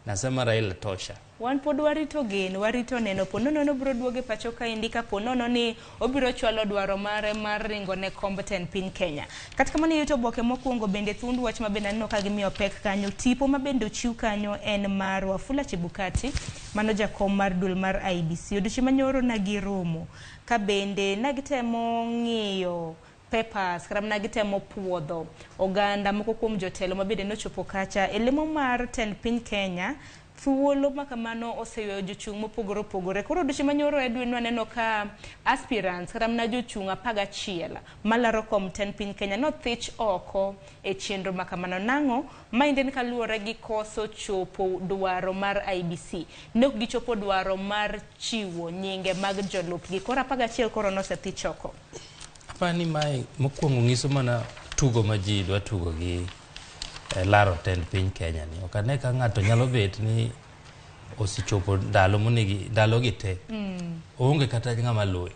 Nasema Raila tosha. Wan pod warito geno, warito neno po nono obiro duogo e pacho kaendi kapo nono ni obiro chwalo dwaro mare mar ringo ne komb tend piny Kenya. Kata kamano yuto oboke mokwongo bende thuond wach ma bende aneno ka gimiyo pek kanyo, tipo ma bende ochiw kanyo en mar Wafula Chebukati, mano jakom mar duol mar IEBC. Odiochieng' manyoro na giromo ka bende na gitemo ng'iyo papers kata mana gitemo puodho oganda moko kuom jotelo ma bende nochopo kacha e lemo mar tend piny Kenya. Thuolo ma kamano oseywayo jochung' mopogore opogore. Koro odiochieng' manyoro Edwin waneno ka aspirants kata mana jochung' 11 malaro kom tend piny Kenya nothich oko e chenro ma kamano. Nang'o? Maendi en kaluwore gi koso chopo dwaro mar IEBC. Ne ok gichopo dwaro mar chiwo nyinge mag jolupgi. Koro 11 koro nosethich oko. Apani mae mokwongo ng'iso mana tugo ma ji dwa tugo gi laro tend piny Kenya ni. Ok ane ka ng'ato nyalo bet ni osechopo ndalo monegi ndalo gi te. Oonge kata ng'ama luwe.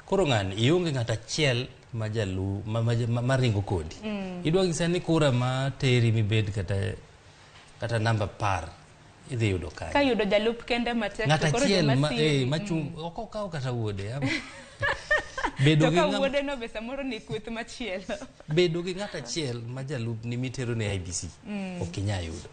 Koro ng'ani ionge ng'at achiel ma jalu ma ringo kodi. Idwa nyisa ni kura ma teri mibed kata namba 10 Idhi yudo kanye? Ka yudo jalup kende matek Ng'at to koro achiel joma ma, siri. machung' ok okaw kata wuode. Bedo To gi ka ng'ama wuode no be samoro ni kweth machielo. Bedo gi ng'at achiel ma jalupni mitero ne IEBC ok inyal yudo.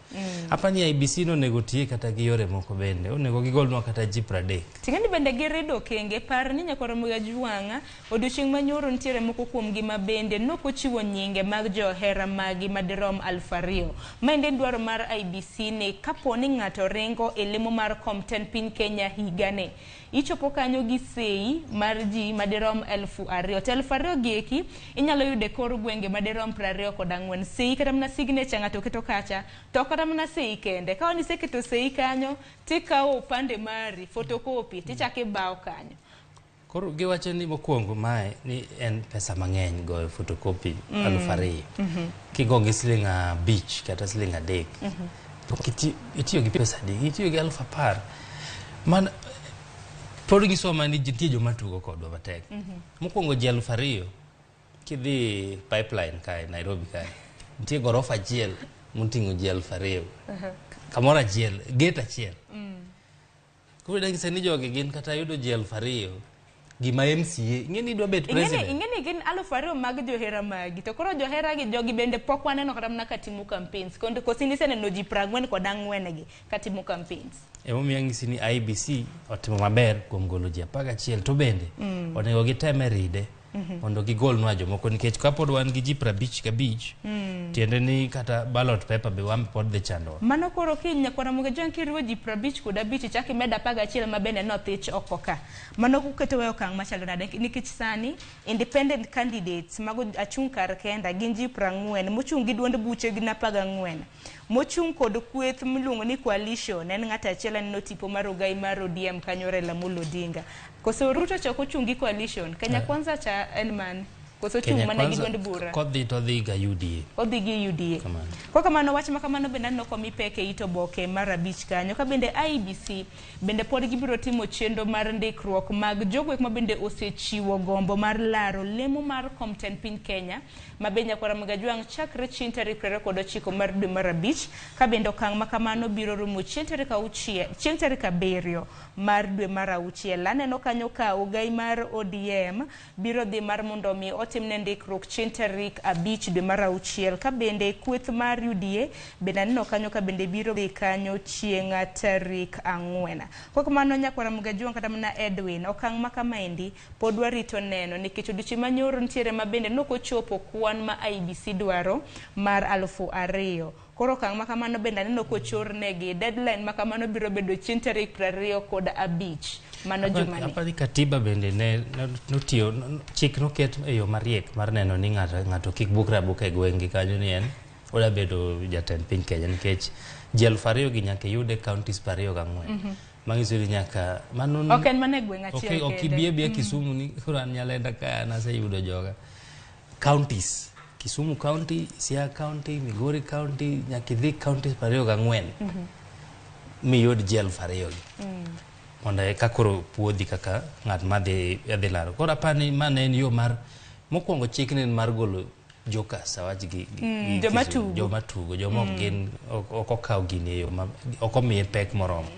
Apani IEBC nonego tiye kata gi yore moko bende. Onego gigolnwa kata ji 30. Ting'eni bende girido okenge. Par ni nyakwar Ramogi Ajwang'a odiochieng' manyoro nitiere moko kuomgi ma bende nokochiwo nyinge mag johera magi madirom 2000. Maendi en dwaro mar IEBC ni kapo ni ng'ato ringo e lemo mar kom tend piny Kenya higani, ichopo kanyo gi sei mar ji madirom 2000. To 2000 gi eki inyalo yudo e kor gwenge madirom 24. Sei kata mana signature ng'ato keto kacha, to kata mana sei kende. Ka iseketo sei kanyo, tikawo opande mari, photocopy, tichako ibawo kanyo. Koro giwacho ni mokwongo mae ni en pesa mang'eny goyo photocopy 2000. Kigo gi siling 5 kata siling 3. To itiyo gi pesa adi? Itiyo gi 10,000. Man pod nyisowa mana ni nitie joma tugo kodwa matek. Mokwongo ji 2000 kidhi Pipeline kae Nairobi kae nitie gorofa achiel moting'o ji 2000 kamoro achiel, gate achiel. Koro dang'ise ni jogi gin kata yudo ji 2000 gima MCA ing'e ni idwa bet president. Ing'eni gin 2000 mag johera magi. To koro johera gi jogi bende pok waneno kata mana katimo campaigns. Kosi niseneno ji 44 gi katimo campaigns. Emomiyo ang'isi ni IEBC otimo maber kuom golo ji 11 to bende onego giteme ride mondo gigolnwa jomoko nikech kapod wan gi ji 55 tiende ni kata ballot paper be wan pod dhi chandowa. Mano koro kiny nyakwar Ramogi Ajwang' kiriwo ji 55 ichak imed 11 ma bende nothich oko ka. Mano ketowa e okang' machalo nade? Nikech sani independent candidates mago achung' kar kenda gin ji 40 mochung' gi duond buche gin 14. Mochung' kod kweth miluongo ni coalition en ng'at achiel, aneno tipo mar ogai mar ODM kanyo Raila Amolo Odinga. Koso Ruto cha ok ochung' gi coalition. Kenya Kwanza cha en mane? Koso ochung' mana gi duond bura? Kodhi to odhi ga UDA. Odhi gi UDA. Kamano. Kwa kamano wach ma kamano bende aneno komi pek e it oboke mar 5 kanyo. Ka bende IEBC bende pod gibiro timo chenro mar ndikruok mag jogo ma bende osechiwo gombo mar laro lemo mar kom tend piny Kenya ma be nyakwar Ramogi Ajwang' chakre chieng' tarik 29 mar dwe mar 5 ka bende okang' ma kamano biro rumo chieng' tarik 6, chieng' tarik 7 mar dwe mar 6. Aneno kanyo ka ogai mar ODM biro dhi mar mondo mi otimne ndikruok chieng' tarik 5 dwe mar 6 ka bende kweth mar UDA bende aneno kanyo ka bende biro dhi kanyo chieng' tarik 4. Kwa kamano nyakwar Ramogi Ajwang' kata mana Edwin, okang' ma kamaendi pod warito neno nikech odiochieng' manyoro nitiere ma bende nokochopo kwan ma IEBC dwaro mar 2000. Koro okang' ma kamano bende aneno kochornegi. Deadline ma kamano biro bedo chieng' tarik 25 mano jumani. Apani katiba bende ne notiyo chik noket e yo mariek mar neno ni ng'ato kik bukre abuka e gweng'gi kanyo ni en oda bedo jatend piny Kenya nikech ji 2000 gi nyaka iyud e counties 24. Manyiso ni nyaka mano ok en mana e gweng' achiel ok ibi abia Kisumu ni koro an Nyalenda ka an aseyudo joga. Counties Kisumu County, Siaya County, Migori County, nyaka idhi counties 24 miyud ji 2000 gi. Mondo eka koro puodhi kaka ng'at madhi laro. Koro apani ma ne en yo mar mokwongo chik ne en mar golo jokers awach gi joma tugo. Joma tugo, joma ok gin ok okaw gini e yo ma ok omiye pek moromo.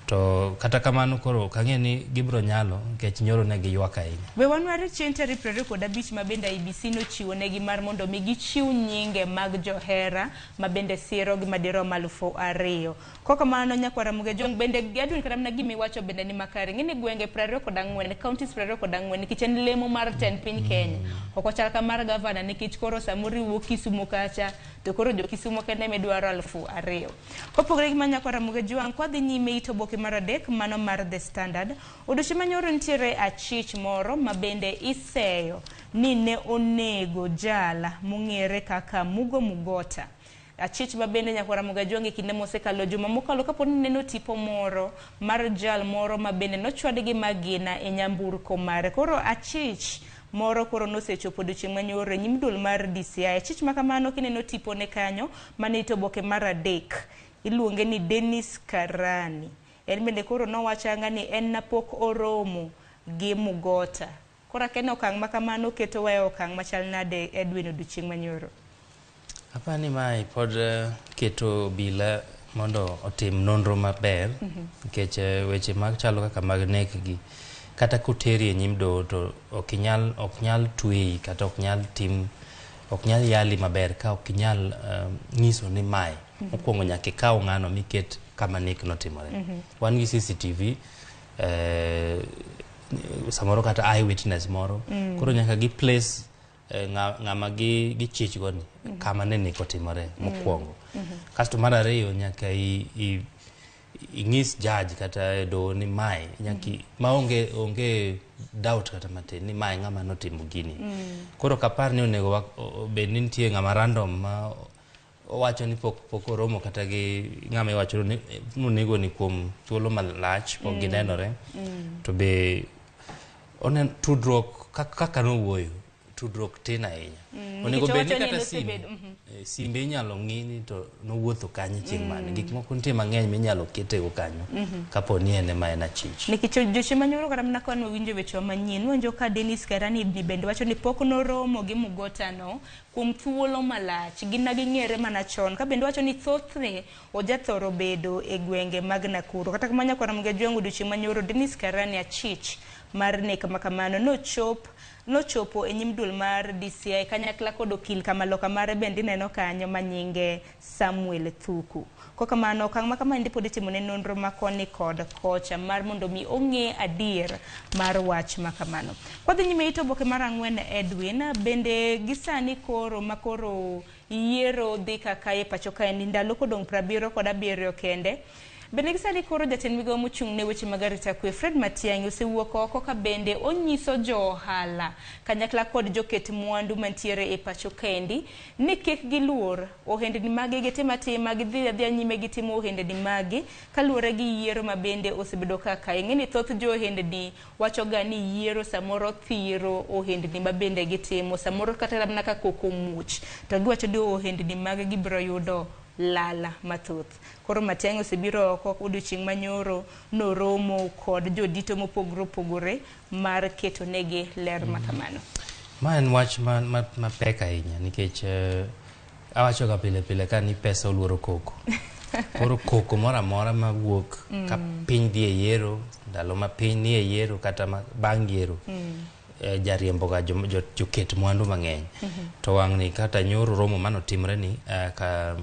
To kata kamano koro ok ang'e ni gibiro nyalo nikech nyoro ne giywak ahinya. We wanware chieng' tarik 25 ma bende IEBC nochiwo negi mar mondo mi gichiw nyinge mag johera ma bende siro gi madirom 2000. Kwa kamano nyakwar Ramogi Ajwang' bende Edwin kata mana gimiwacho bende ni makare. Ng'eni gwenge 24, counties 24 nikech en lemo mar tend piny Kenya. Ok ochal ka mar gavana nikech koro samoro iwuok Kisumu kacha to koro jo Kisumu kende midwaro 2000. Kopogore gi ma nyakwar Ramogi Ajwang' kwadhi nyime it oboke mar 3 mano mar The Standard, odiochieng' manyoro nitiere achich moro ma bende iseyo ni ne onego jala mong'ere kaka Mugo Mugota. Achich ma bende nyakwar Ramogi Ajwang' e kinde mosekalo juma mokalo kapo ni neno tipo moro mar jal moro ma bende nochwad gi magina e nyamburko mare. Koro achich moro koro nosechopo odiochieng' manyoro e nyim duol mar DCI. Achich ma kamano kineno tipone kanyo mane it oboke mar 3 iluonge ni Dennis Karani. En bende koro nowacho anga ni en napok oromo gi Mugota. Koro akeno okang' ma kamano ketowa e okang' machal nade Edwin odiochieng' manyoro? Apani mae pod keto obila mondo otim nonro maber nikech weche mag chalo kaka mag nek gi kata koteri e nyim doho to ok nyal tweyi kata ok nyal tim ok nyal yali maber ka ok inyal nyiso ni mae. Mokwongo nyaka ikaw ng'ano miket kama nek notimore. Wan gi CCTV, samoro kata eyewitness moro. Koro nyaka gi place ng'ama gichich go ni kama ne nek otimore mokwongo. Kasto mar ariyo nyaka ing'is judge kata doho ni mae nyaka maonge onge doubt kata matin ni mae ng'ama notimo gini. Koro ok apar ni onego bed ni nitie ng'ama random ma owacho ni pok oromo kata gi ng'ama iwacho ni nonego ni kuom thuolo malach pok ginenore. To be onen tudruok kaka nowuoyo, tudruok tin ahinya. Onego bed ni kata simbe inyalo ng'i ni to nowuotho kanye chieng' mane. Gik moko nitie mang'eny minyalo ketego kanyo kapo ni en ema en achich. Nikech odiochieng' manyoro kata mana ka wawinjo weche manyien, wawinjo ka Dennis Karani ni bende wacho ni pok noromo gi Mugota no kuom thuolo malach. Gin na ging'ere mana chon. Ka bende wacho ni thothne ojathoro bedo e gwenge mag Nakuru. Kata kamano nyakwar Ramogi Ajwang' odiochieng' manyoro Dennis Karani achich mar nek makamano nochopo e nyim duol mar DCI kanyakla kod okil kamaloka mare bende ineno kanyo manyinge Samuel Thuku. Kokamano okang' ma kamaendi pod itimo ne nonro ma koni kod kocha mar mondo mi ong'e adier mar wach ma kamano. Kwadhi nyime ito oboke mar 4 Edwin, bende gisani koro makoro yiero dhi kaka e pacho kaendi ndalo kodong' 77 kende. Bende gisani koro jatend migawo mochung' ne weche mag arita kwe Fred Matiang'i osewuok oko ka bende onyiso jo ohala kanyakla kod joket mwandu mantiere e pacho kaendi ni kik giluor ohendni magi gitim atima gidhi adhiya nyime gitimo ohendni magi kaluwore gi yiero ma bende osebedo kaka ing'e ni thoth jo ohendni wacho ga ni yiero samoro thiro ohendni ma bende gitimo samoro kata mana ka koko muoch to giwacho ni ohendni magi gibiro yudo lala mathoth. Koro Matiang'i osebiro oko odiochieng' manyoro noromo kod jodito mopogore opogore mar keto negi ler makamano. Ma en wach mapek ahinya nikech awacho ga pile pile ka ni pesa oluoro koko. Koro koko moro amora mawuok ka piny dhi e yiero, ndalo ma piny ni e yiero kata bang' yiero, jariembo ga joket mwandu mang'eny. To wang'ni kata nyoro romo manotimre ni ka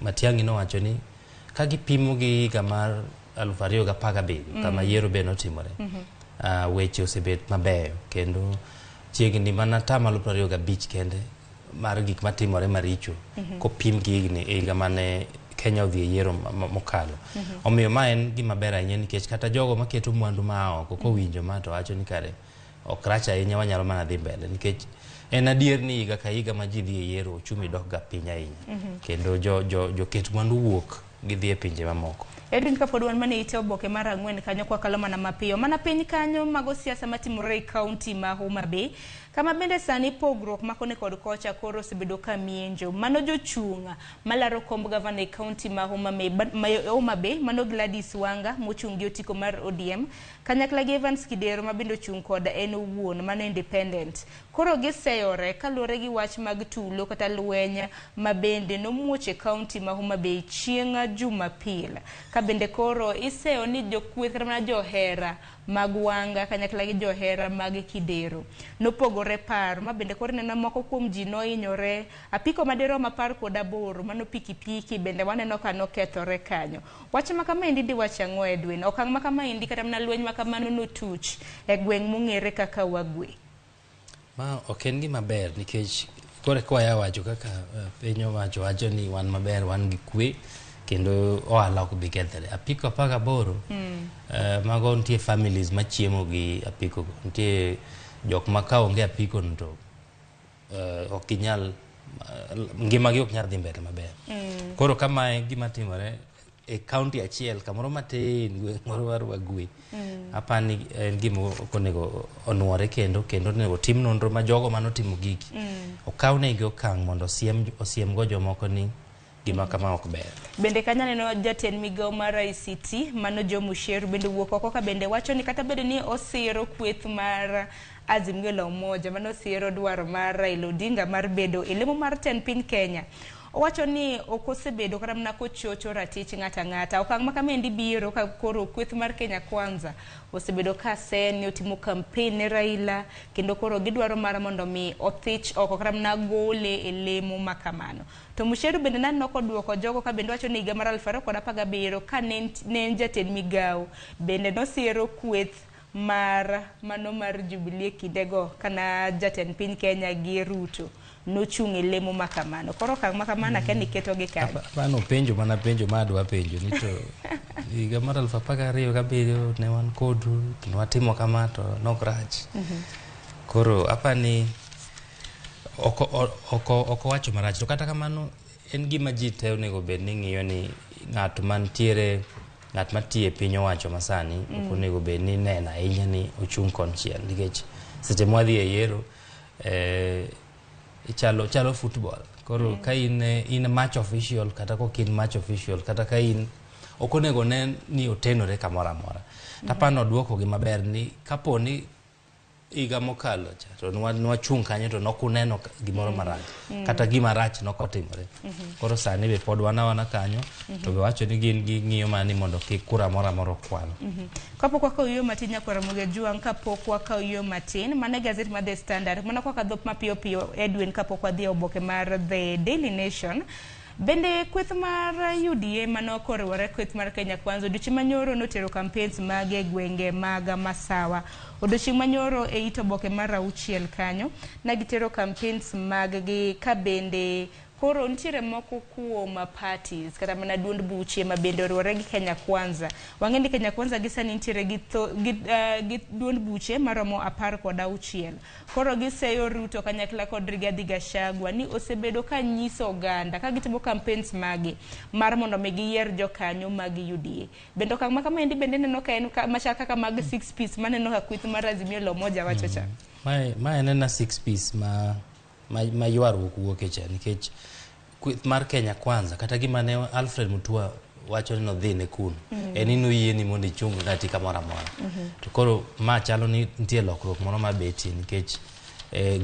Matiang'i nowacho ni ka gipimo gi higa mar 2017 kama yiero be notimore, weche osebet mabeyo kendo chiegni mana 25% kende mar gik matimore maricho kopim gi higni e higa mane Kenya odhi e yiero mokalo. Omiyo ma en gima ber ahinya nikech kata jogo maketo mwandu ma oko kowinjo ma to wacho ni kare ok rach ahinya wanyalo mana dhi mbele nikech en adier ni higa ka higa ma ji dhi e yiero ochumi dok ga piny ahinya. Kendo joket mwandu wuok gidhi e pinje mamoko. Edwin kapod wan mane ite oboke mar 4 kanyo kwakalo mana mapiyo. Mana piny kanyo mago siasa matimore e kaunti ma Homa Bay kama bende sani pogruok makoni kod kocha koro osebedo ka mienjo. Mano jochung' malaro komb gavana e kaunti ma Homa Bay mano Gladys Wanga mochung' gi otiko mar ODM kanyakla gi Evans Kidero ma bende ochung' kod en owuon mano independent. Koro giseyore kaluwore gi wach mag tulo kata lweny ma bende nomuoch e kaunti ma Homa Bay chieng' Jumapil. Ka bende koro iseyo ni jokweth kata mana johera mag Wanga kanyakla gi johera mag Kidero nopogore paro ma bende koro ineno moko kuom ji nohinyore apiko madirom 18 mano pikipiki bende waneno ka nokethore kanyo. Wach ma kamaendi diwacho ang'o Edwin? Okang' ma kamaendi kata mana lweny ma kamano notuch e gweng' mong'ere kaka Wagwe. Ma ok en gima ber nikech kore kwaya wacho kaka piny owacho wacho ni wan maber wan gi kwe kendo ohala ok bi kethre. Apiko 18 mago nitie families machiemo gi apiko go. Nitie jok ma ka onge apiko no to ok ginyal ngimagi ok nyal dhi mbele maber. Koro kamae gima timore e kaunti achiel kamoro matin gweng' moro mar Wagwe. Apani en gima ok onego onuore kendo onego tim nonro ma jogo manotimo gigi okawnegi okang' mondo osiem go jomoko ni gima kama ok ber. Bende kanyo aneno jatend migawo mar ICT mano Joe Musheru bende wuok oko ka bende wacho ni kata bed ni osiro kweth mar Azimio la Umoja mano osiro dwaro mar Raila Odinga mar bedo e lemo mar tend piny Kenya. Owacho ni ok osebedo kata mana kochocho ratich ng'ato ang'ata. Okang' ma kamaendi biro ka koro kweth mar Kenya Kwanza osebedo ka seni otimo campaign ne Raila kendo koro gidwaro mar mondo mi othich oko kata mana gole e lemo ma kamano. To Mucheru bende naneno koduoko jogo ka bende wacho ni higa mar 2017 ka ne en jatend migawo bende nosiro kweth mar mano mar Jubilee kindego kana jatend piny Kenya gi Ruto nochung' e lemo ma kamano. Koro okang' ma kamano akia ni ketogi kanye. Mano penjo mana penjo ma adwa penjo ni to higa mar 2017 ne wan kodu to ne watimo kama to nok rach. Koro apani ok owacho marach to kata kamano en gima ji te onego bed ni ng'iyo ni ng'at mantiere ng'at matiyo e piny owacho masani ok onego bed ni neno ahinya ni ochung' konchiel nikech seche mwadhi e yiero chalo football. Koro ka in match official kata kok in match official kata ka in ok onego ne ni otenore kamoro amora. Tapano oduoko gi maber ni kapo ni higa mokalo cha to nwachung' kanyo to nokuneno gimoro marach kata gima rach nokotimore. Koro sani be pod wan awana kanyo to be wacho ni gin ging'iyo mana ni mondo kik kura moro amora okwal. Kapok wakawo yo matin nyakwar Ramogi Ajwang', kapok wakawo yo matin, mano e gazet mar The Standard. Mana kwaka dhok mapiyo piyo Edwin kapok wadhi e oboke mar The Daily Nation. Bende kweth mar UDA mano koriwore kweth mar Kenya Kwanza odiochieng' manyoro notero campaigns mage e gwenge mag Masawa. Odiochieng' manyoro e it oboke mar 6 kanyo, ne gitero campaigns mag-gi ka bende koro nitiere moko kuom parties kata mana duond buche ma bende oriwore gi Kenya Kwanza. Wang'e ni Kenya Kwanza gi sani nitiere gi duond buche maromo 16. Koro giseyo Ruto kanyakla kod Rigathi Gachagua ni osebedo ka nyiso oganda ka gitimo campaigns magi mar mondo mi giyier jokanyo mag UDA. Bende okang' ma kamaendi bende neno ka en machal kaka mag 6 piece maneno ka kweth mar Azimio la Umoja wacho cha. Ma en ena 6 piece ma ywaruok wuok e cha nikech kweth mar Kenya Kwanza kata gima ne Alfred Mutua wacho ni nodhi ne kuno en ni noyie ni mondo ichung ng'ati kamoro amora. To koro ma chalo ni nitie lokruok moro mabetie nikech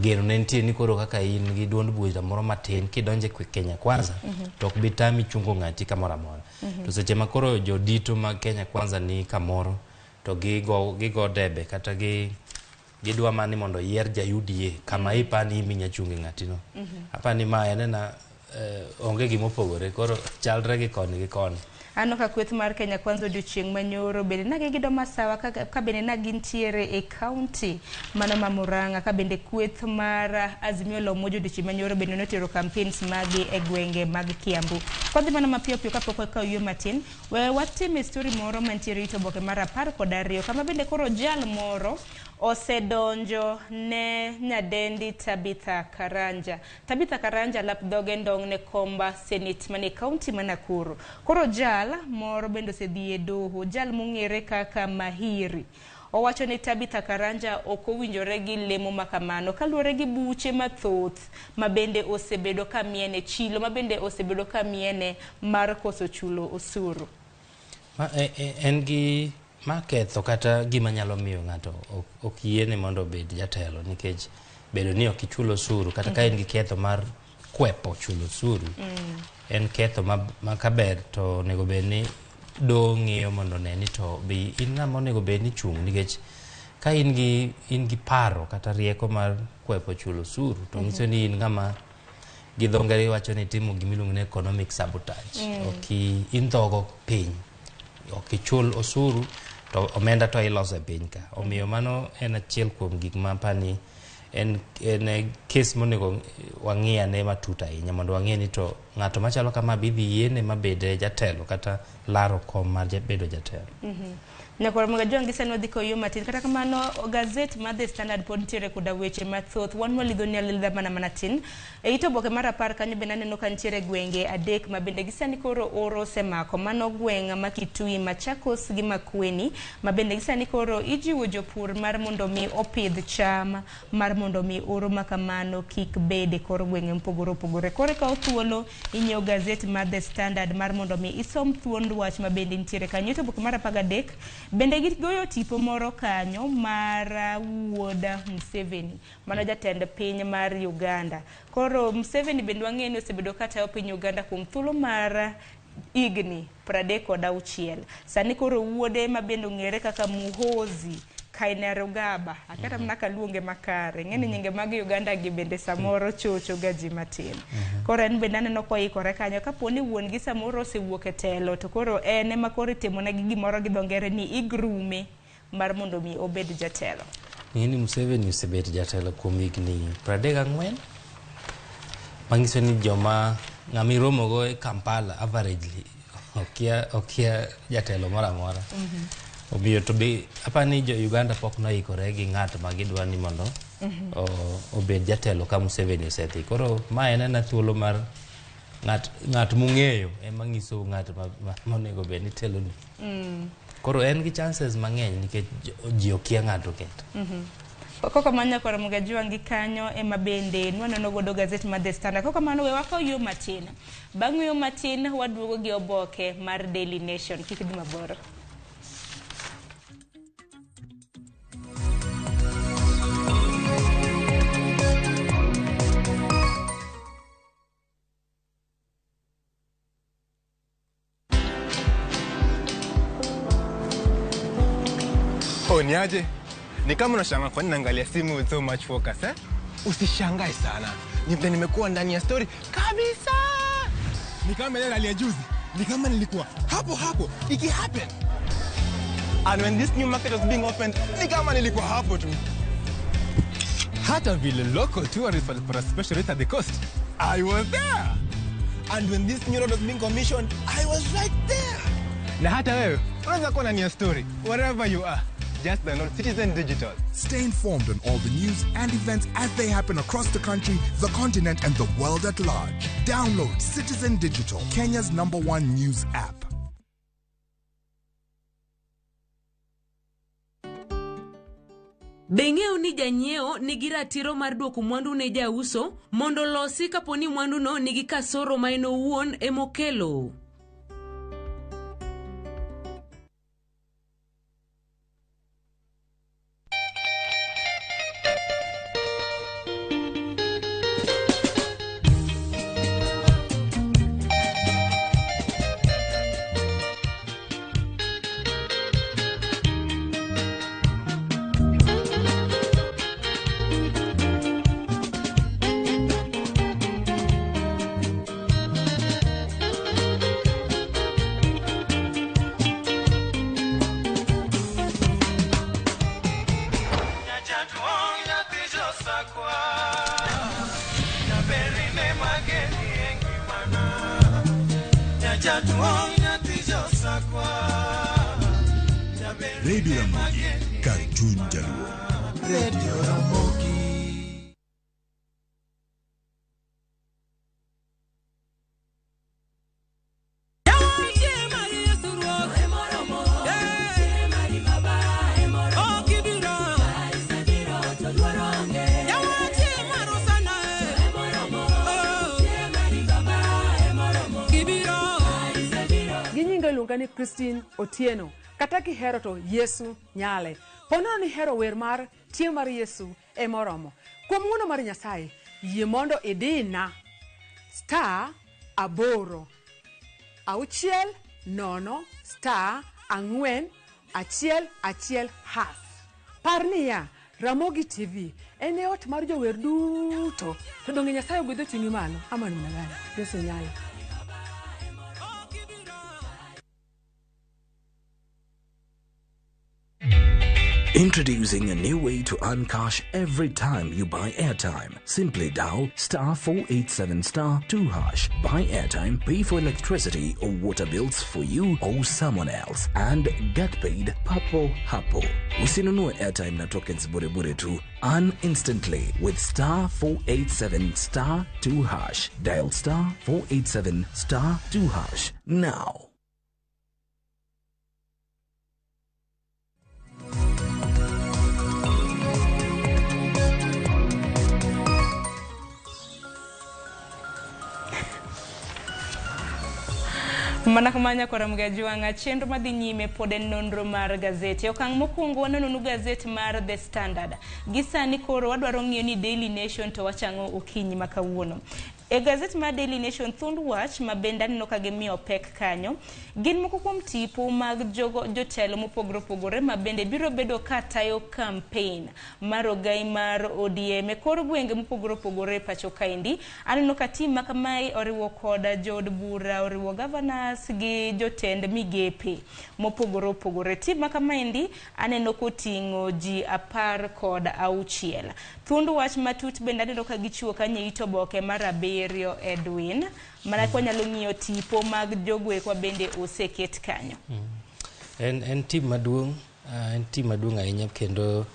geno ne nitie ni koro kaka in gi duond bucha moro matin kidonje Kenya Kwanza to ok bi tami chungo ng'ati kamoro amora. To seche ma koro jodito mag Kenya Kwanza ni kamoro to gigo debe kata gidwa mani mondo yier ja UDA kama ipani iminya chunge ng'atino. Apani ma en ena onge gimopogore koro chalre gi koni gi koni. Aneno ka kweth mar Kenya Kwanza odiochieng' manyoro bende na gigido Masawa ka bende na gintiere e county mano ma Murang'a ka bende kweth mar Azimio la Umoja odiochieng' manyoro bende notero campaigns magi e gwenge mag Kiambu. Kwadhi mana mapiyo piyo kapok wakawo yo matin, we watim story moro mantiere it oboke mar 12 kama bende koro jal moro osedonjo ne nyadendi Tabitha Karanja. Tabitha Karanja lap dhoge ndong' ne komba Senate mane county ma Nakuru. Koro jal moro bende osedhi e doho, jal mong'ere kaka Mahiri. Owacho ni Tabitha Karanja ok owinjore gi lemo ma kamano kaluwore gi buche mathoth ma bende osebedo ka miene chilo ma bende osebedo ka miene mar koso chulo osuru. Ma en gi ma ketho kata gima nyalo miyo ng'ato ok yiene mondo obed jatelo nikech bedo ni ok ichulo osuru kata ka en gi ketho mar kwepo chulo osuru en ketho ma kaber to onego bed ni doho ng'iyo mondo one ni to be in ng'ama onego bed ni chung' nikech ka in gi paro kata rieko mar kwepo chulo osuru to nyiso ni in ng'ama gi dho ngere wacho ni timo gimiluongo ni economic sabotage. Ok indhogo piny, ok ichul osuru to omenda to iloso e piny ka. Omiyo mano en achiel kuom gik ma apani en kes monego wang'i ane matut ahinya mondo wang'e ni to ng'ato machalo kama bi dhi yiene mabed jatelo kata laro kom mar bedo jatelo. Nyakwar Ramogi Ajwang' gi sani wadhi koyo yo matin. Kata kamano gazet mar The Standard pod nitiere koda weche mathoth. Wan walidho ni alidha mana tin. E it oboke mar 10 kanyo bende aneno ka nitiere gwenge 3 ma bende gi sani koro oro osemako. Mano gweng' ma Kitui, Machakos gi Makueni ma bende gi sani koro ijiwo jopur mar mondo mi opidh cham mar mondo mi oro ma kamano kik bed e kor gwenge mopogore opogore. Koro ikawo thuolo inyiewo gazet mar The Standard mar mondo mi isom thuond wach ma bende nitiere kanyo. It oboke mar 13 Bende gigoyo tipo moro kanyo mar wuod Museveni, mano jatend piny mar Uganda. Koro Museveni bende wang'eyo ni osebedo katayo piny Uganda kuom thuolo mar higni 36. Sani koro wuode ma bende ong'ere kaka Muhoozi Kainerugaba, akata mana kaluonge makare, ng'eni nyinge mag Uganda gi bende samoro chocho ga ji matin. Koro en bende aneno koikore kanyo kapo ni wuon gi samoro osewuok e telo to koro en ema koro itimonegi gimoro gi dho ngere ni igrume mar mondo mi obed jatelo. Ng'eni Museveni osebet jatelo kuom higni 34, manyiso ni joma ng'ama iromogo e Kampala averagely okia jatelo moro amora. Omiyo to be apani jo Uganda pok noikore gi ng'at ma gidwa ni mondo obed jatelo ka Museveni osedhi. Koro ma en ena thuolo mar ng'at mung'eyo ema nyiso ng'at monego bed ni teloni. Koro en gi chances mang'eny nikech ji okia ng'ato kendo. Koko mano koro Mugajuangi kanyo ema bende nwaneno godo gazet mar The Standard. Koko mano we wakaw yo matin. Bang' yo matin waduogo gi oboke mar Daily Nation. Kik idhi mabor. Oh, niaje? Ni kama unashangaa kwa nini naangalia simu with so much focus, eh? Usishangae sana. Ni vile nimekuwa ndani ya story kabisa. Ni kama ile hali ya juzi. Ni kama nilikuwa hapo hapo iki happen. And when this new market was being opened, ni kama nilikuwa hapo tu. Hata vile local tourists walipata special rate at the coast, I was there. And when this new road was being commissioned, I was right there. Na hata wewe unaweza kuwa ndani ya story wherever you are. Just download Citizen Digital. Stay informed on all the news and events as they happen across the country, the continent, and the world at large. Download Citizen Digital, Kenya's #1 news app. Be ing'eyo ni janyiewo nigi ratiro mar duoko mwandu ne jauso mondo losi kapo ni mwanduno nigi kasoro ma en owuon emokelo? Radio Ramogi, kar chuny Jaluo. Radio Ramogi. Ginyinga iluonga ni Christine Otieno. Kata kihero to Yesu nyale. Ponono ni hero wer mar tie mar Yesu emoromo. Kuom ng'uono mar Nyasaye, yie mondo idina *8 6 0 *4 1 1 hash. Par niya, Ramogi TV en e ot mar jower duto. To donge Nyasaye ogwedho ting'i malo ama namna gani? Yesu nyale. Introducing a new way to earn cash every time you buy airtime. Simply dial *487*2#. Buy airtime, pay for electricity or water bills for you or someone else, and get paid papo hapo. Usinunue airtime na tokens bure bure tu. Earn instantly with *487*2#. Dial *487*2# now. Mana kamano kora Mgajwang'a, chenro madhi nyime pod en nonro mar gazeti. Okang' mokwongo wanononu gazet mar The Standard. Gi sani koro wadwaro ng'iyo ni Daily Nation to wachang'o okinyi ma kawuono. E gazet mar Daily Nation, thund wach ma bende aneno ka gimiyo pek kanyo gin moko kuom tipo mag jogo jotelo mopogore opogore ma bende biro bedo ka tayo campaign mar ogai mar ODM e kor gwenge mopogore opogore e pacho kaendi. Aneno ka tim ma kamae oriwo koda jood bura, oriwo governors gi jotend migepe mopogore opogore. Tim ma kamaendi aneno koting'o ji 16. Thund wach matut bende aneno ka gichiwo kanyo e it oboke mar 7, Edwin. Mana ka wanyalo ng'iyo tipo mag jogoekwa bende oseket kanyo. En tim maduong', en tim maduong' ahinya kendo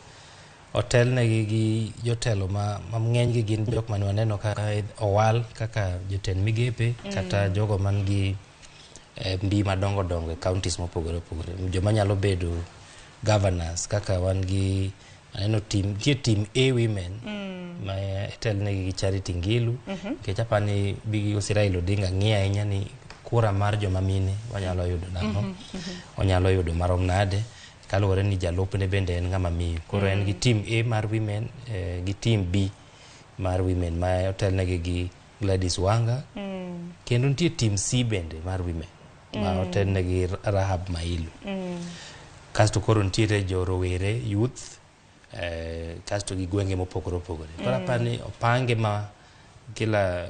otelnegi gi jotelo ma ng'enygi gin jok mane waneno ka owal kaka jotend migepe kata jogo man gi mbi madongo dongo e counties mopogore opogore. Joma nyalo bedo governors kaka wan gi aneno team, nitie team A women ma itelnegi gi Charity Ngilu. Nikech apani Bigi Raila Odinga ng'iyo ahinya ni kura mar joma mine wanyalo yudo nang'o, onyalo yudo marom nade, kaluwore ni jalupne bende en ng'ama miyo. Koro en gi team A mar women gi team B mar women ma otelnegi gi Gladys Wanga. Kendo nitie team C bende mar women ma otelnegi Rahab Mailu. Kasto koro nitiere jo rowere youth, kasto gi gwenge mopogore opogore. Koro apani opange ma kila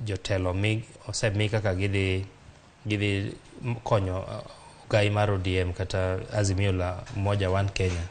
jotelo osemi kaka gidhi konyo ogai mar ODM kata Azimio la Umoja One Kenya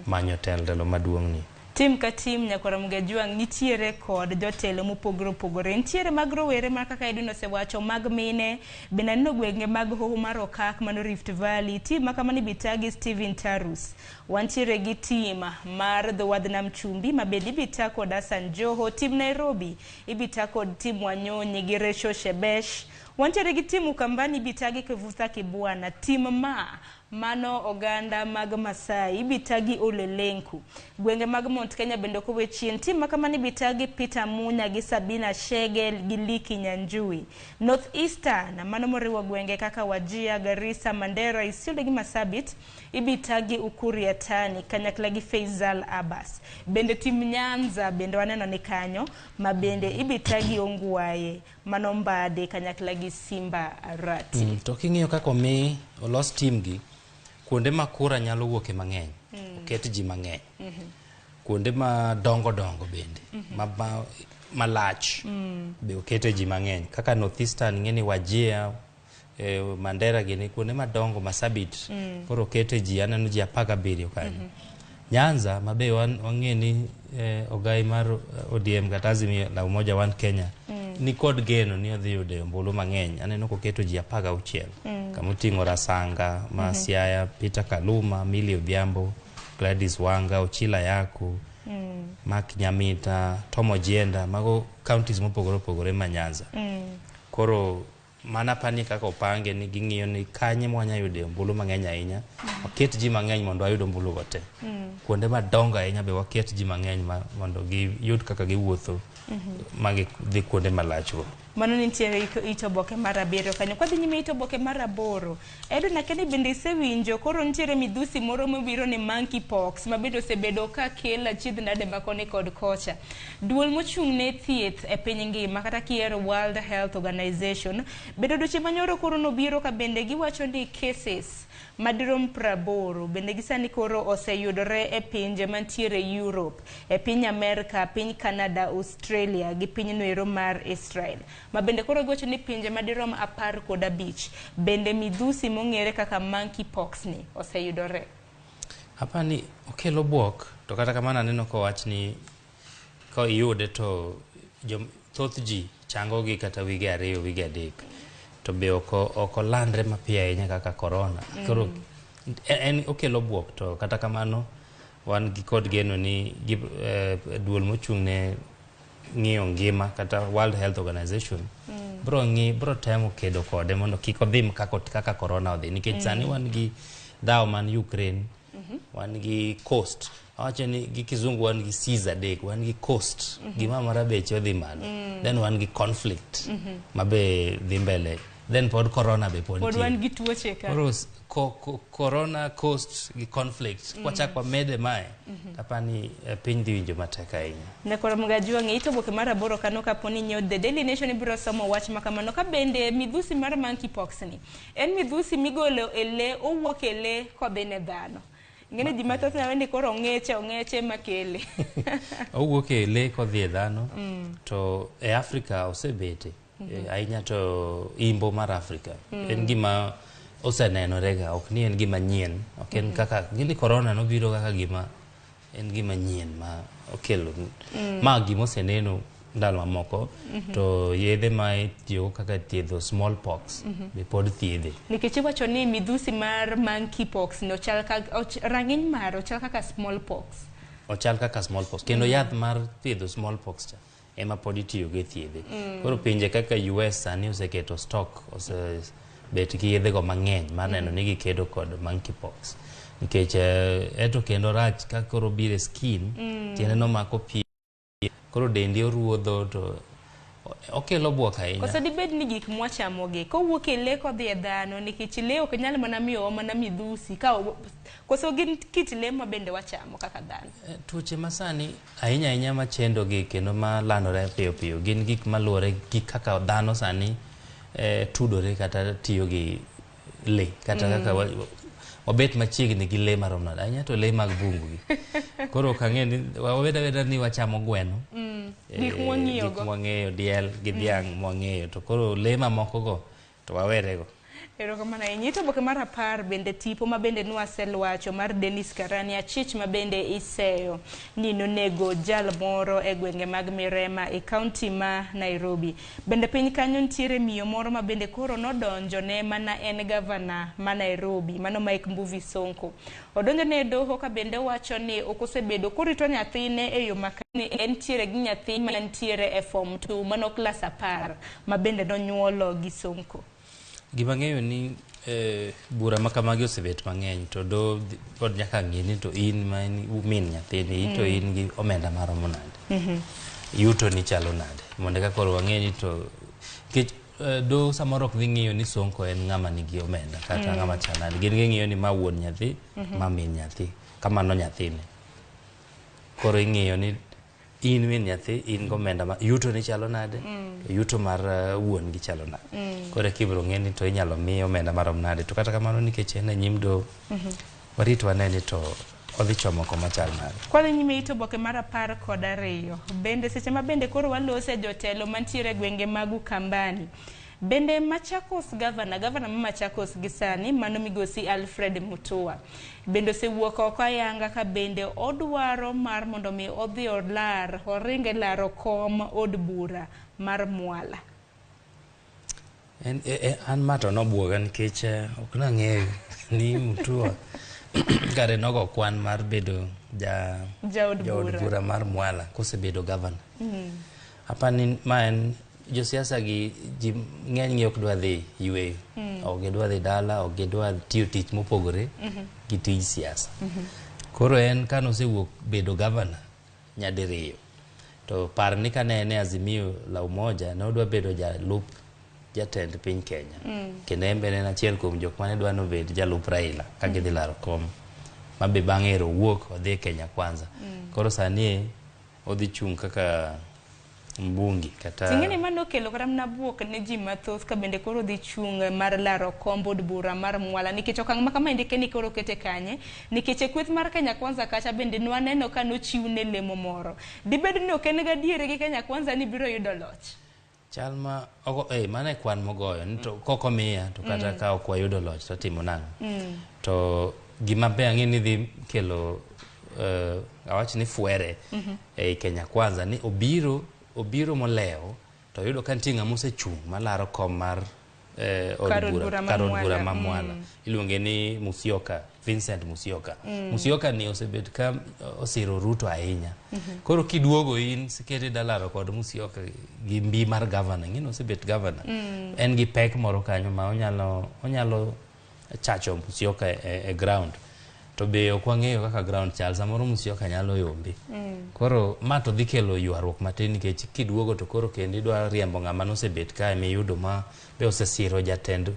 manyo telo maduong' ni. Tim ka tim nyakwara Mgajwang' nitiere kod jotelo mopogore opogore. Nitiere mag rowere ma kaka Edwin osewacho, mag mine, bende aneno gwenge mag Hoho mar Okak mano Rift Valley, tim ma kamano ibitagi Steven Tarus. Wantiere gi tim mar dho wadh Nam Chumbi ma bende ibita kod Hassan Joho, tim Nairobi ibita kod tim Wanyonyi gi Rachel Shebesh. Wantiere gi tim Ukambani ibitagi Kivutha Kibwana, tim ma mano oganda mag Masai ibitagi Ole Lenku. Gwenge mag Mount Kenya bende ok owe chien. Tim ma kamano ibitagi Peter Munya gi Sabina Shege gi Liki Nyanjui. North Eastern mano moriwo gwenge kaka Wajir, Garissa, Mandera, Isiolo gi Marsabit ibitagi Ukur Yatani kanyakla gi Faisal Abbas. Bende tim Nyanza bende waneno ni kanyo ma bende ibitagi Ongwae mano Mbadi kanyakla gi Simba Arati. To king'iyo kaka omi olos tim gi, kuonde ma kura nyalo wuoke mang'eny, oket ji mang'eny. Kuonde ma dongo dongo bende, malach be okete ji mang'eny. Kaka North Eastern ing'e ni Wajir, Mandera gini kuonde madongo Marsabit, koro okete ji, aneno ji 17 kanyo. Nyanza ma be wang'e ni ogai mar ODM kata Azimio la Umoja One Kenya ni kod geno ni odhi yudo ombulu mang'eny. Aneno koketo ji 16 kamoting'o Rasanga, Masiaya, Peter Kaluma, Millie Odhiambo, Gladys Wanga, Ochila Yaku, Mark Nyamita, Tom Ojienda, mago counties mopogore opogore ma Nyanza. Koro mana pani kaka opange ni ging'iyo ni kanye mwanya yude ombulu mang'eny ahinya, waket ji mang'eny mondo wayud ombulu go te. Kuonde madongo ahinya be waket ji mang'eny mondo giyud kaka giwuotho ma gidhi kuonde malach go. Mano nitiere it oboke mar 7 kanyo. Kwadhi nyime it oboke mar 8, Edwin akeni bende isewinjo koro nitiere midhusi moro mobiro ni monkeypox ma bende osebedo ka kelo achiedh nade ma koni kod kocha. Duol mochung' ne thieth e piny ngima kata kiero World Health Organization bende odiochieng' manyoro koro nobiro ka bende giwacho ni cases madirom 80 bende gisani koro oseyudore e pinje mantiere Europe, e piny Amerika, piny Canada, Australia gi piny noero mar Israel. Ma bende koro giwacho ni pinje madirom 15 bende midhusi mong'ere kaka monkeypox ni oseyudore. Apani okelo bwok, to kata kamano aneno kowach ni ka iyude to thoth ji chango gi kata wige 2 wige 3. To be ok olandre mapiyo ahinya kaka corona. Koro en okelo bwok, to kata kamano wan gi kod geno ni duol mochung' ne ng'iyo ngima kata World Health Organization bro temo kedo kode mondo kik odhi kaka corona odhi, nikech sani wan gi dhawo man Ukraine, wan gi cost, awacho ni gi kizungu wan gi seas adek, wan gi cost, gima mora beche odhi malo, then wan gi conflict ma be dhi mbele Then pod corona be pod Pod nitie. wan gi tuoche ka. Koro corona cost gi conflict kwachak wamede mae, apani piny dhi winjo matek ahinya. Nyakoro Mgajwang' ito oboke mar 8 kano kaponi nyiewo The Daily Nation ibiro somo wach ma kamano ka bende midhusi mar monkeypox ni en midhusi migolo e lee, owuok e lee kodhi ne dhano. Ing'eni ji mathoth nawe ni koro ong'eche makele. Owuok e lee kodhi e dhano. To e Afrika osebete, ahinya to imbo mar Afrika. En gima osenenorega, ok ni en gima nyien, ok en kaka gini corona nobiro kaka gima en gima nyien ma okelo. Ma gima oseneno ndalo mamoko. To yedhe ma itiyogo kaka thiedho smallpox be pod thiedhe. Nikech iwacho ni midhusi mar monkeypox ni ochal ka rang'iny mare ochal kaka smallpox. Ochal kaka smallpox kendo yath mar thiedho smallpox cha ema pod itiyogo e thiedhe. Koro pinje kaka US sani oseketo stock, osebet gi yedhego mang'eny mar neno ni gikedo kod monkeypox nikech eto kendo rach ka koro biro e skin. Tiende nomako pien, koro dendi oruodho to okelo buok ahinya. Koso dibed ni gik mwachamogi kowuok e lee kodhi e dhano, nikech lee ok nyal mana miyowa mana midhusi ka koso gin kit lee ma bende wachamo kaka dhano. Tuoche masani ahinya ahinya machendo gi kendo malandore piyo piyo gin gik maluwore gi kaka dhano sani tudore kata tiyo gi lee kata kaka wabet machiegni gi lee marom nade, ahinya to lee mag bungu gi. Koro ok ang'e ni wabed abeda ni wachamo gweno, Gik mwang'iyo gik go. mwang'eyo, diel gi dhiang' mwang'eyo, to koro lee mamoko go to wawerego. Erokamano ahinya. Ito oboke mar 10 bende tipo ma bende nwaselwacho mar Dennis Karani achich ma bende iseyo ni nonego jal moro e gwenge mag Mirema e kaunti ma Nairobi. Bende piny kanyo nitiere miyo moro ma bende koro nodonjo ne mana en gavana ma Nairobi, mano Mike Mbuvi Sonko. Odonjo ne e doho ka bende owacho ni ok osebedo korito nyathine e yo makare, ni entiere gi nyathi ma nitiere e form 2 mano klas 10 ma bende nonyuolo gi Sonko. Gima ng'eyo ni bura ma kamagi osebet mang'eny to do pod nyaka ng'i ni to in ma in min nyathini to in gi omenda maromo nade, yuto ni chalo nade, mondo eka koro wang'e ni to nikech do samoro ok dhi ng'iyo ni Sonko en ng'ama nigi omenda kata ng'ama chal nade. Gin ging'iyo ni ma wuon nyathi, ma min nyathi, kamano nyathine. Koro ing'iyo ni in min nyathi, in gomenda ma yuto ni chalo nade, to yuto mar wuon gi chalo nade. Koro eka ibiro ng'e ni to inyalo miye omenda marom nade. To kata kamano nikech en e nyim doho, warit wane ni to odhi chomo koma chal nade. Kwadhi nyime ito oboke mar 12 bende seche ma bende koro walose jotelo mantiere e gwenge mag Ukambani. Bende Machakos governor ma Machakos gi sani mano migosi Alfred Mutua bende osewuok oko ayanga ka bende odwaro mar mondo mi odhi olar, oringe laro kom od bura mar Mwala. An ma to nobuoga nikech ok nang'eyo ni Mutua kare nogo kwan mar bedo Jaod jaod bura. bura mar Mwala kosebedo governor. Apani ma en josiasa gi ji ng'eny gi ok dwa dhi yueyo. Ok gidwa dhi dala, ok gidwa tiyo tich mopogore gi tij siasa. Koro en kanosewuok bedo governor nyadiriyo, to par ni kane en e Azimio la Umoja ne odwa bedo jalup jatend piny Kenya. Kendo en bende en achiel kuom jok mane dwa nobed jalup Raila ka gidhi laro kom. Ma be bang'e ero owuok odhi e Kenya Kwanza. Koro sani odhi chung' kaka mbungi kata Ting'eni mano okelo kata mana buok ne ji mathoth ka bende koro dhi chung' mar laro komb od bura mar Mwala, nikech okang' ma kama endi keni koro kete kanye, nikech e kweth mar Kenya Kwanza kacha bende nwaneno ka nochiw ne lemo moro. Dibed ni ok en gadieri gi Kenya Kwanza ni biro yudo loch? Chal ma ogo, mano e kwan mogoyo ni to kok omiya to kata ka ok wayudo loch to timo nang'o. To gima be ang'e ni dhi kelo awach ni fwere ei Kenya Kwanza ni obiro molewo to oyudo ka nitie ng'ama osechung' malaro kom mar od Kar od bura, bura ma kar od bura Mwala. ma Mwala. Iluonge ni Musyoka, Vincent Musyoka. Musyoka ni osebet ka osiro Ruto ahinya. Koro kiduogo in sikete dalaro kod Musyoka gi mbi mar governor, ing'e ni osebet governor. En gi pek moro kanyo ma onyalo chacho Musyoka e ground. To be ok wang'eyo kaka ground chal, samoro Musyoka nyalo yombi. Koro ma to dhi kelo ywaruok matin nikech kiduogo to koro kendo idwa riembo ng'ama nosebet kae miyudo ma be osesiro jatend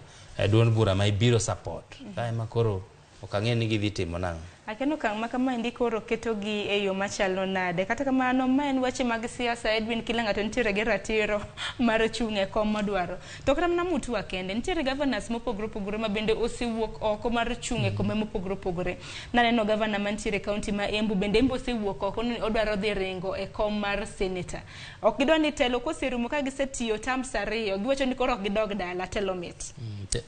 duond bura ma ibiro support. Kae ma koro ok ang'e ni gidhi timo nang'o. Akia ni okang' ma kamaendi koro ketogi e yo machalo nade. Kata kamano, ma en weche mag siasa Edwin, kila ng'ato nitiere gi ratiro mar chung' e kom modwaro. To kata mana Mutua kende, nitiere governors mopogore opogore ma bende osewuok oko mar chung' e kombe mopogore opogore. Naneno governor mantiere e kaunti ma Embu bende Embu osewuok oko ni odwaro dhi ringo e kom mar senator. Ok gidwa ni telo koserumo ka gisetiyo terms 2, giwacho ni koro ok gidog dala, telo mit.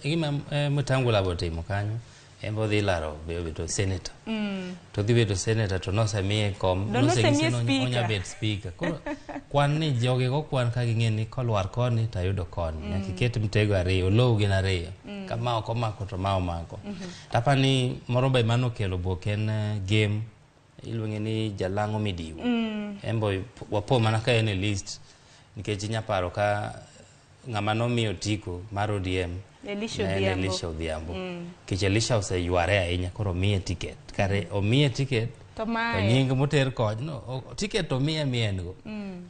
Gima Wetangula botimo kanyo, en bo dhi laro be obedo senator. To dhi bedo senator to nosemiye kom, nosemiye speaker. Onya bet speaker. Koro kwan ni jogi go kwan ka ging'e ni kolwar koni to ayudo koni. Nyaka iket mtego 2, olow gin 2. Kama ok omako to ma omako. Tapa ni moro be manokelo buok en game iluonge ni Jalang'o Midiwo. En bo wapo mana ka en e list nikech inya paro ka ng'ama nomiyo otiko mar ODM Elisha Odhiambo. Elisha Odhiambo. Nikech Elisha oseyware ahinya koro omiye ticket. Kare omiye ticket to mae nying moter kod no ticket omiye miye en go.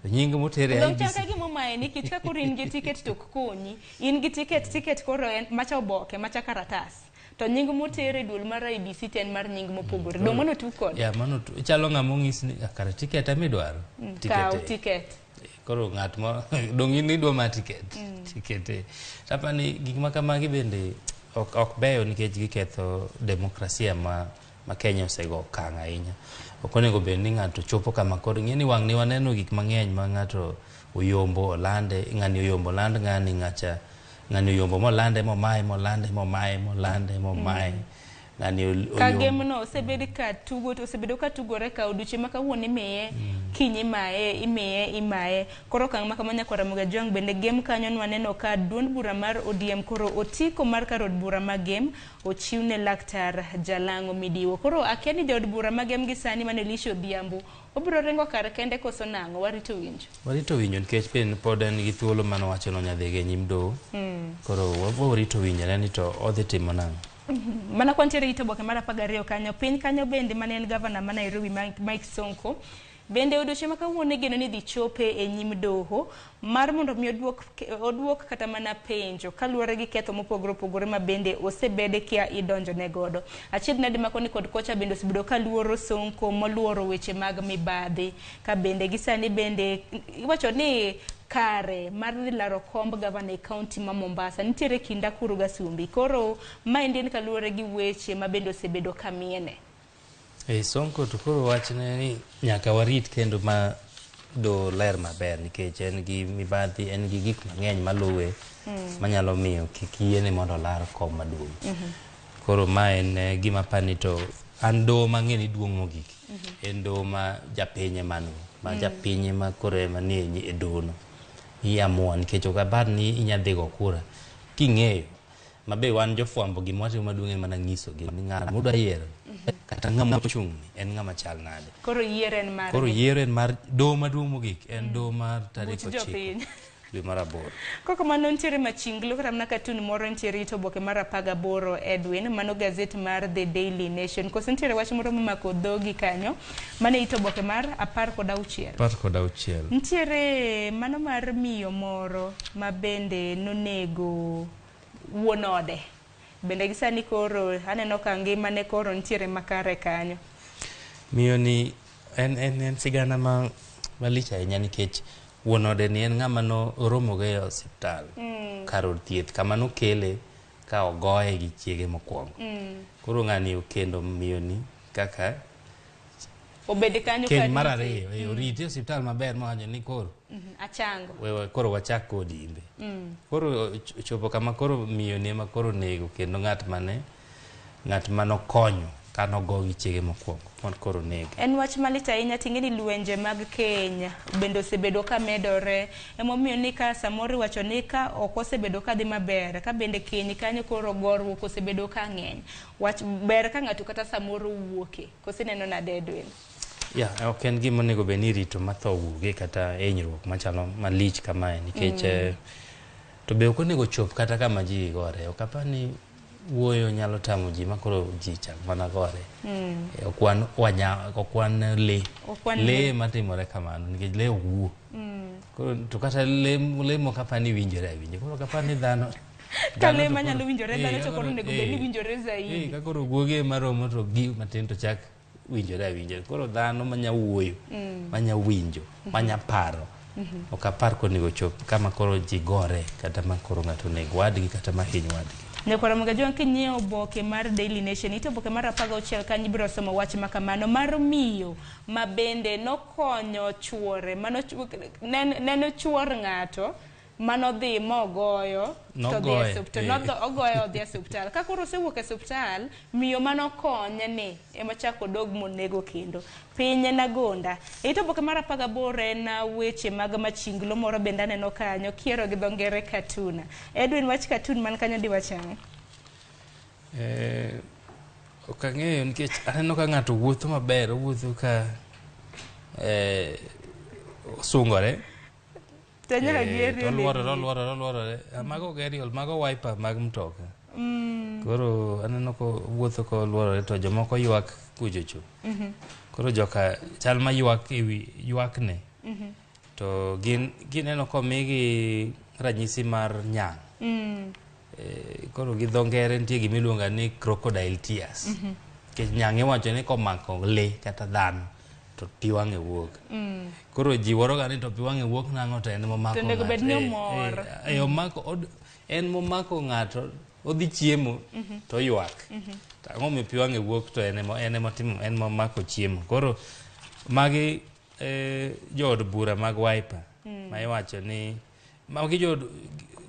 To nying moter e IEBC. Dong chaka gima omaye nikech ka koro in gi ticket to ok konyi. In gi ticket koro en macha oboke, macha karatas. To nying moter e duol mar IEBC to en mar nying mopogore. Dong mano tu kode. Ya mano chalo ng'ama onyis ni kare ticket ema idwaro. Kaw ticket. Koro ng'at mo dong in idwa ma ticket. Ticket. Tapani gik ma kamagi bende ok beyo nikech giketho demokrasia ma Kenya osego okang' ahinya. Ok onego bed ni ng'ato chopo kama koro ing'e ni wang' ni waneno gik mang'eny ma ng'ato oyombo olande, ng'ani oyombo oland ng'ani, ng'acha ng'ani oyombo molande momaye molande momaye molande momaye. Ng'ani oyombo. Ka game no osebed ka tugo to osebedo ka tugore ka odiochieng' ma kawuono imiye, kiny imaye, imiye, imaye. Koro okang' ma kama nyakwar Ramogi Ajwang' bende game kanyo nwaneno ka duond bura mar ODM koro otiko mar kar od bura ma game ochiw ne laktar Jalang'o Midiwo. Koro akia ni jaod bura ma game gi sani mane Elisha Odhiambo obiro ringo kar kende koso nang'o, warito winjo. Warito winjo nikech ben pod en gi thuolo mane owacho ni onyadhi e nyim doho. Koro warito winjo ni to odhi timo nang'o. Mana kwantiere gi oboke mar 12 kanyo, piny kanyo bende mane en gavana ma Nairobi Mike Sonko bende odiochieng' ma kawuono igeno ni dhi chope e nyim doho mar mondo mi oduok kata mana penjo kaluwore gi ketho mopogore opogore ma bende osebede kia idonjo ne godo. Achiedh nade ma koni kod kocha bende osebedo ka luoro Sonko moluoro weche mag mibadhi ka bende gisani bende iwacho ni kare mar dhi laro komb gavana e kaunti ma Mombasa nitiere kinda kuru gasumbi. Koro maendi en kaluwore gi weche ma bende osebedo ka miene. Sonko to koro wachne ni nyaka warit kendo ma do ler maber nikech en gi mibadhi, en gi gik mang'eny maluwe manyalo miyo kik yiene mondo olar kom maduong'. Koro ma en gima apani to an doho mang'e ni duong' mogik. En doho ma japiny ema nigo, ma japiny ema koro ema nie e dohono. Iamua nikech ok apar ni inya dhi go kura king'eyo mabe wan jofwambo gima watimo maduong' en mana nyisogi ni ng'ama udwa yiero kata ng'ama ochung' ni en ng'ama chal nade. Koro yiero en mar Koro yiero en mar doho maduong' mogik en doho mar tarik 9 dwe mar 8. Koko mano nitiere machinglo kata mana katun moro nitiere it oboke mar 18 Edwin, mano gazet mar The Daily Nation. Koso nitiere wach moro momako dhogi kanyo mane it oboke mar 16. 16. Nitiere mano mar miyo moro ma bende nonego wuon ode. Bende gisani koro aneno ka ngimane koro nitiere makare kanyo. Miyo ni en sigana ma malich ahinya nikech wuon ode ni en ng'ama no oromogo e osiptal kar od thieth kama nokele ka ogoye gi chiege mokwongo. Koro ng'ani okendo miyo ni kaka obed kanyo keny mar 2 orite e osiptal maber mowacho ni koro achango wewe koro wachak kodi imbe. Koro chopo kama koro miyo ni ema koro nego kendo ng'at manokonyo kanogo gi chiege mokwongo mon koro nege. En wach malit ahinya ting'e ni lwenje mag keny bende osebedo ka medore. Emomiyo ni ka samoro iwacho ni ka ok osebedo ka dhi maber, ka bende keny kanyo koro goruok osebedo ka ng'eny. Wach ber ka ng'ato kata samoro wuoke. Koso ineno nade Edwin? Ya, ok en gima onego bed ni irito ma tho wuoge kata hinyruok machalo malich kamae nikech to be ok onego chop kata kama ji gore. Ok apar ni wuoyo nyalo tamo ji makoro ji chak mana gore. Ok wan wanya, ok wan le. Ok wan le le. Matimore kamano nikech le ok wuo. Koro to kata le le moko apani winjore awinja. Koro kapani dhano Ka dhano le to manyalo koro- winjore dhano to ka koro koro- onego bed ni winjore zaidi. Ka koro guogi ema romo to gi matin to chak winjore awinja. Koro dhano manya wuoyo, manya winjo, manya paro. Ok apar konego chop kama koro ji gore kata ma koro ng'ato onego wadgi kata ma hiny wadgi. Nyakwara Magajuang kinyiewo oboke mar Daily Nation, ite oboke mar 16 kanyo ibiro somo wach ma kamano mar miyo ma bende nokonyo chuore mano neno chuor ng'ato manodhi mogoyo to dhi e Nogoye, osuptal eh. Ogoyo odhi e osuptal ka koro osewuok e osuptal miyo manokonye ni ema chako dog monego kendo piny en agonda. Ite oboke mar 18 en weche mag machinglo moro bende aneno kanyo kiero gi dho ngere cartoon. Edwin, wach cartoon man kanyo diwach ang'o? Ok ang'eyo nikech aneno ka ng'ato wuotho maber, owuotho ka osungore. To nyaka gi To aerial e oluorore, wiye. oluorore, oluorore. Ah, mago ok aerial, mago wiper mag mtoka. Koro aneno ko wuotho ko oluorore to jomoko ywak kuchocho. Koro joka chal ma ywak ewi ywakne. To gin gineno komigi ranyisi mar nyang'. Koro gi dho ngere nitie gima iluongo ni crocodile tears. Nikech nyang' iwacho ni komako le kata dhano to pi wang'e wuok. Koro ji wuoro ga ni to pi wang'e wuok nang'o to en momako To onego bed ng'ato. ni omor. Omako, en momako ng'ato odhi chiemo to oywak. To ang'o momiyo pi wang'e wuok to en ema en emotimo en momako chiemo. Koro magi jood bura mag Wiper ma iwacho ni magi jood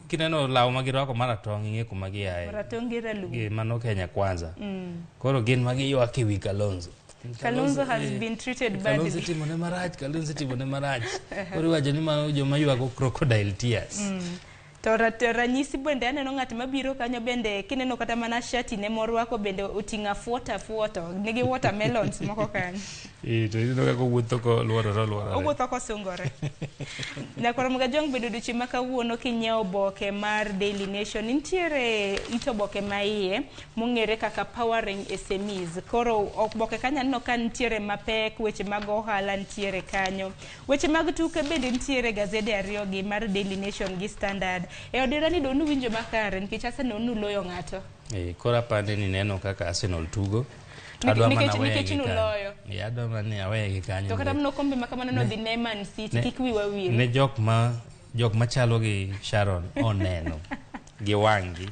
kineno law ma girwako maratong' ing'e kuma giaye. Ratong' gi ralum. Gi mano Kenya Kwanza. Koro gin magi ywak ewi Kalonzo. Kalonzo has been treated Kalonzo badly. itimone marach, Kalonzo itimone marach. Koro iwacho ni mano joma ywago crocodile tears. To ranyisi bende aneno ng'at mabiro kanyo bende kineno kata mana shati ne morwako bende oting'o afuoto afuoto nigi watermelons moko kanyo. To ineno kaka owuotho koluorore oluorore. Owuotho kosungore. Nyakwar Mgajwang' bedo odiochieng' ma kawuono kinyiewo oboke mar Daily Nation nitiere it oboke ma iye mong'ere kaka Powering SMEs. Koro oboke kanyo aneno ka nitiere mapek, weche mag ohala nitiere kanyo. Weche mag tuke bende nitiere gazede ariyo gi mar Daily Nation gi Standard. E odira ni donu winjo makare nikech Arsenal nuloyo ng'ato. Koro apande ni neno kaka Arsenal tugo. Adwa mana weye Nikech gi kanyo. nuloyo. Adwa mana ni aweye gi kanyo. To kata mana okombe ma kamano nodhi ne Man City kik wiwa wil. Ne jok machalo gi Sharon oneno gi wang'gi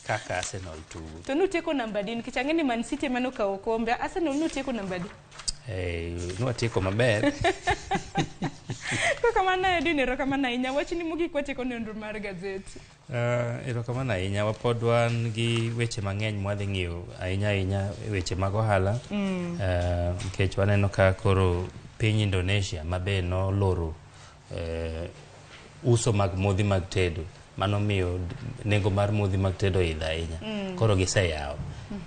kaka Arsenal tugo. To nutieko namba adi nikech ang'e ni Man City ema nokawo okombe, Arsenal nutieko namba adi? Nwatieko maber. Erokamano Edwin, erokamano ahinya. Wachni mogik watieko nonro mar gazeti. Erokamano ahinya. Wapod wan gi weche mang'eny mwadhi ng'iyo ahinya ahinya weche mag ohala. Nikech waneno ka koro piny Indonesia ma be noloro uso mag modhi mag tedo mano miyo nengo mar modhi mag tedo oidho ahinya. Koro giseyawo.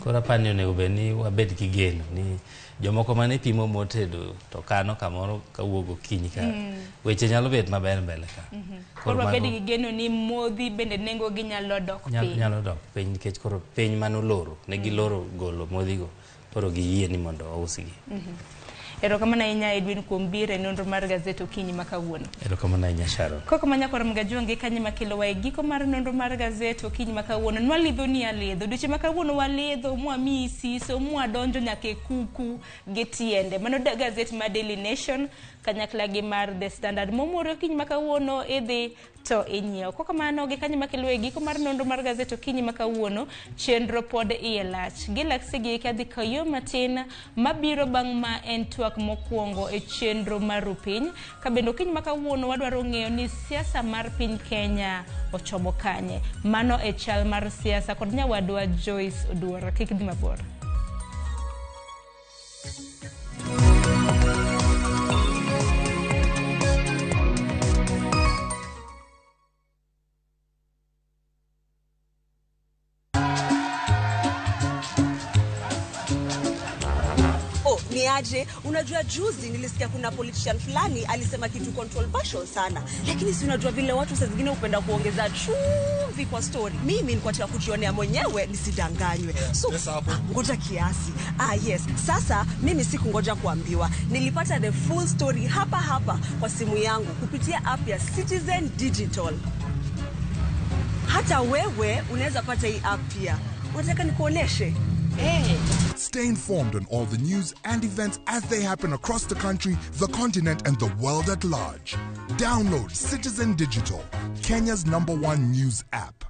Koro apani ni onego bed ni wabed gi geno ni jomoko mane pimo mo tedo to kano kamoro kawuok gokinyi ka weche nyalo bet maber mbele ka. Koro wabed gi geno ni modhi bende nengo gi nyalo dok piny. Nyalo dok piny nikech koro piny manoloro ne giloro golo modhigo koro giyie ni mondo ousgi. Erokamano ahinya Edwin kuom biro e nonro mar gazet okinyi ma kawuono. Erokamano ahinya Sharon. Koko ma nyakwar Mgajuang' gi kanyo makelowa e giko mar nonro mar gazet okinyi ma kawuono. Nwalidho ni alidho. Odiochieng' ma kawuono walidho mwamiyi siso mwadonjo nyaka e kuku gi tiende. Mano gazet ma Daily Nation kanyakla gi mar The Standard. Momore okinyi ma kawuono idhi to inyiewo. Koko mano gi kanyo makelowa e giko mar nonro mar gazet okinyi ma kawuono, chenro pod iye lach. Gilaksi gi kadhi kayo matin mabiro bang' ma en twak mokwongo e chenro mar rupiny. Ka bende okinyi ma kawuono wadwaro ng'eyo ni siasa mar piny Kenya ochomo kanye. Mano e chal mar siasa kod nyawadwa Joyce Oduor. Kik dhi mabor. Niaje, unajua juzi nilisikia kuna politician fulani alisema kitu controversial sana, lakini si unajua vile watu saa zingine hupenda kuongeza chumvi kwa story. Mimi nilikuwa nataka kujionea mwenyewe nisidanganywe. So ngoja kiasi. Yes. Sasa mimi sikungoja kuambiwa, nilipata the full story hapa hapa kwa simu yangu kupitia app ya Citizen Digital. Hata wewe unaweza pata hii app pia. Unataka nikuoneshe? Hey. Stay informed on all the news and events as they happen across the country, the continent, and the world at large. Download Citizen Digital, Kenya's #1 news app.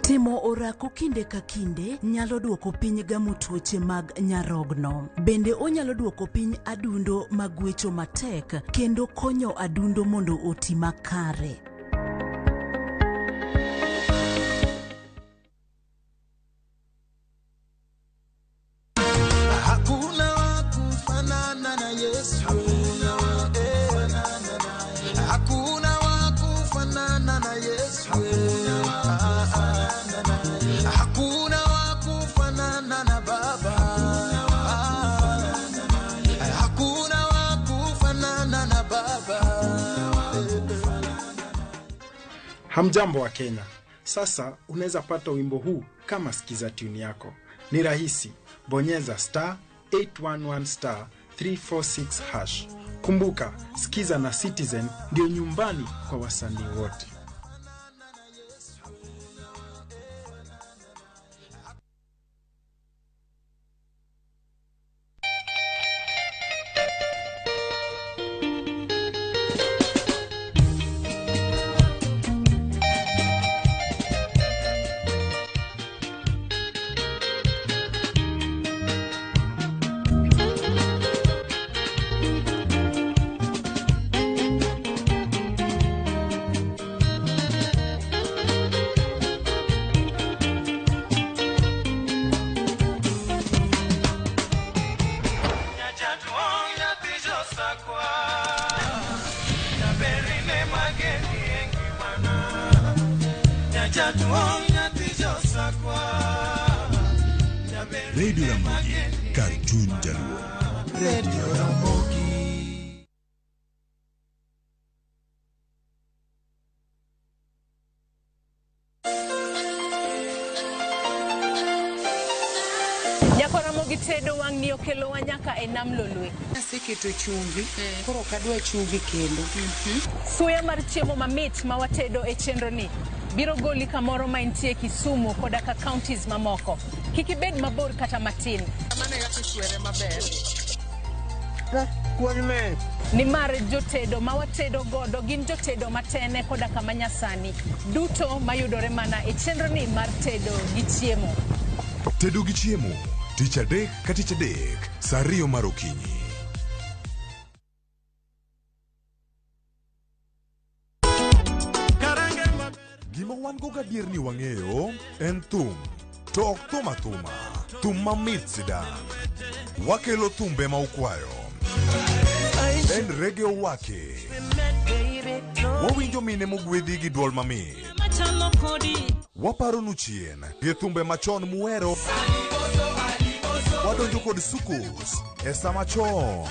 Timo orako kinde ka kinde nyalo duoko piny gamo tuoche mag nyarogno. Bende onyalo duoko piny adundo magwecho matek kendo konyo adundo mondo oti makare. Hakuna wa kufanana na Yesu. Hakuna wa kufanana naye. Hakuna wa kufanana na Yesu. Hakuna wa kufanana na Baba. Hakuna wa kufanana na Baba. Hamjambo wa Kenya. Sasa unaweza pata wimbo huu kama sikiza tune yako. Ni rahisi. Bonyeza star 811 star 346 hash. Kumbuka, sikiza na Citizen ndio nyumbani kwa wasanii wote. Radio Ramogi, kar chuny Jaluo. Radio Ramogi. Nyako Ramogi tedo wang'ni okelowa nyaka e nam Lolwe. Aseketo chumbi, koro ok adwa chumbi kendo. Suya mar chiemo mamit ma watedo e chenro ni biro goli kamoro ma intie Kisumu koda ka counties mamoko. Kik ibed mabor kata matin. Mano e kaka ichwere maber. Nimar jotedo ma watedo godo gin jotedo matene koda kama nyasani. Duto mayudore mana e chenro ni mar tedo gi chiemo. Tedo gi chiemo, tich adek ka tich adek, saa 2 mar okinyi. Gima wan go gadier ni wang'eyo en thum. To ok thum athuma, thum mamit sidang'. Wakelo thumbe ma ukwayo. En reggae owake. Wawinjo mine mogwedhi gi duol mamit. Waparonu chien gi thumbe machon muhero. Wadonjo kod sukus e sama chon.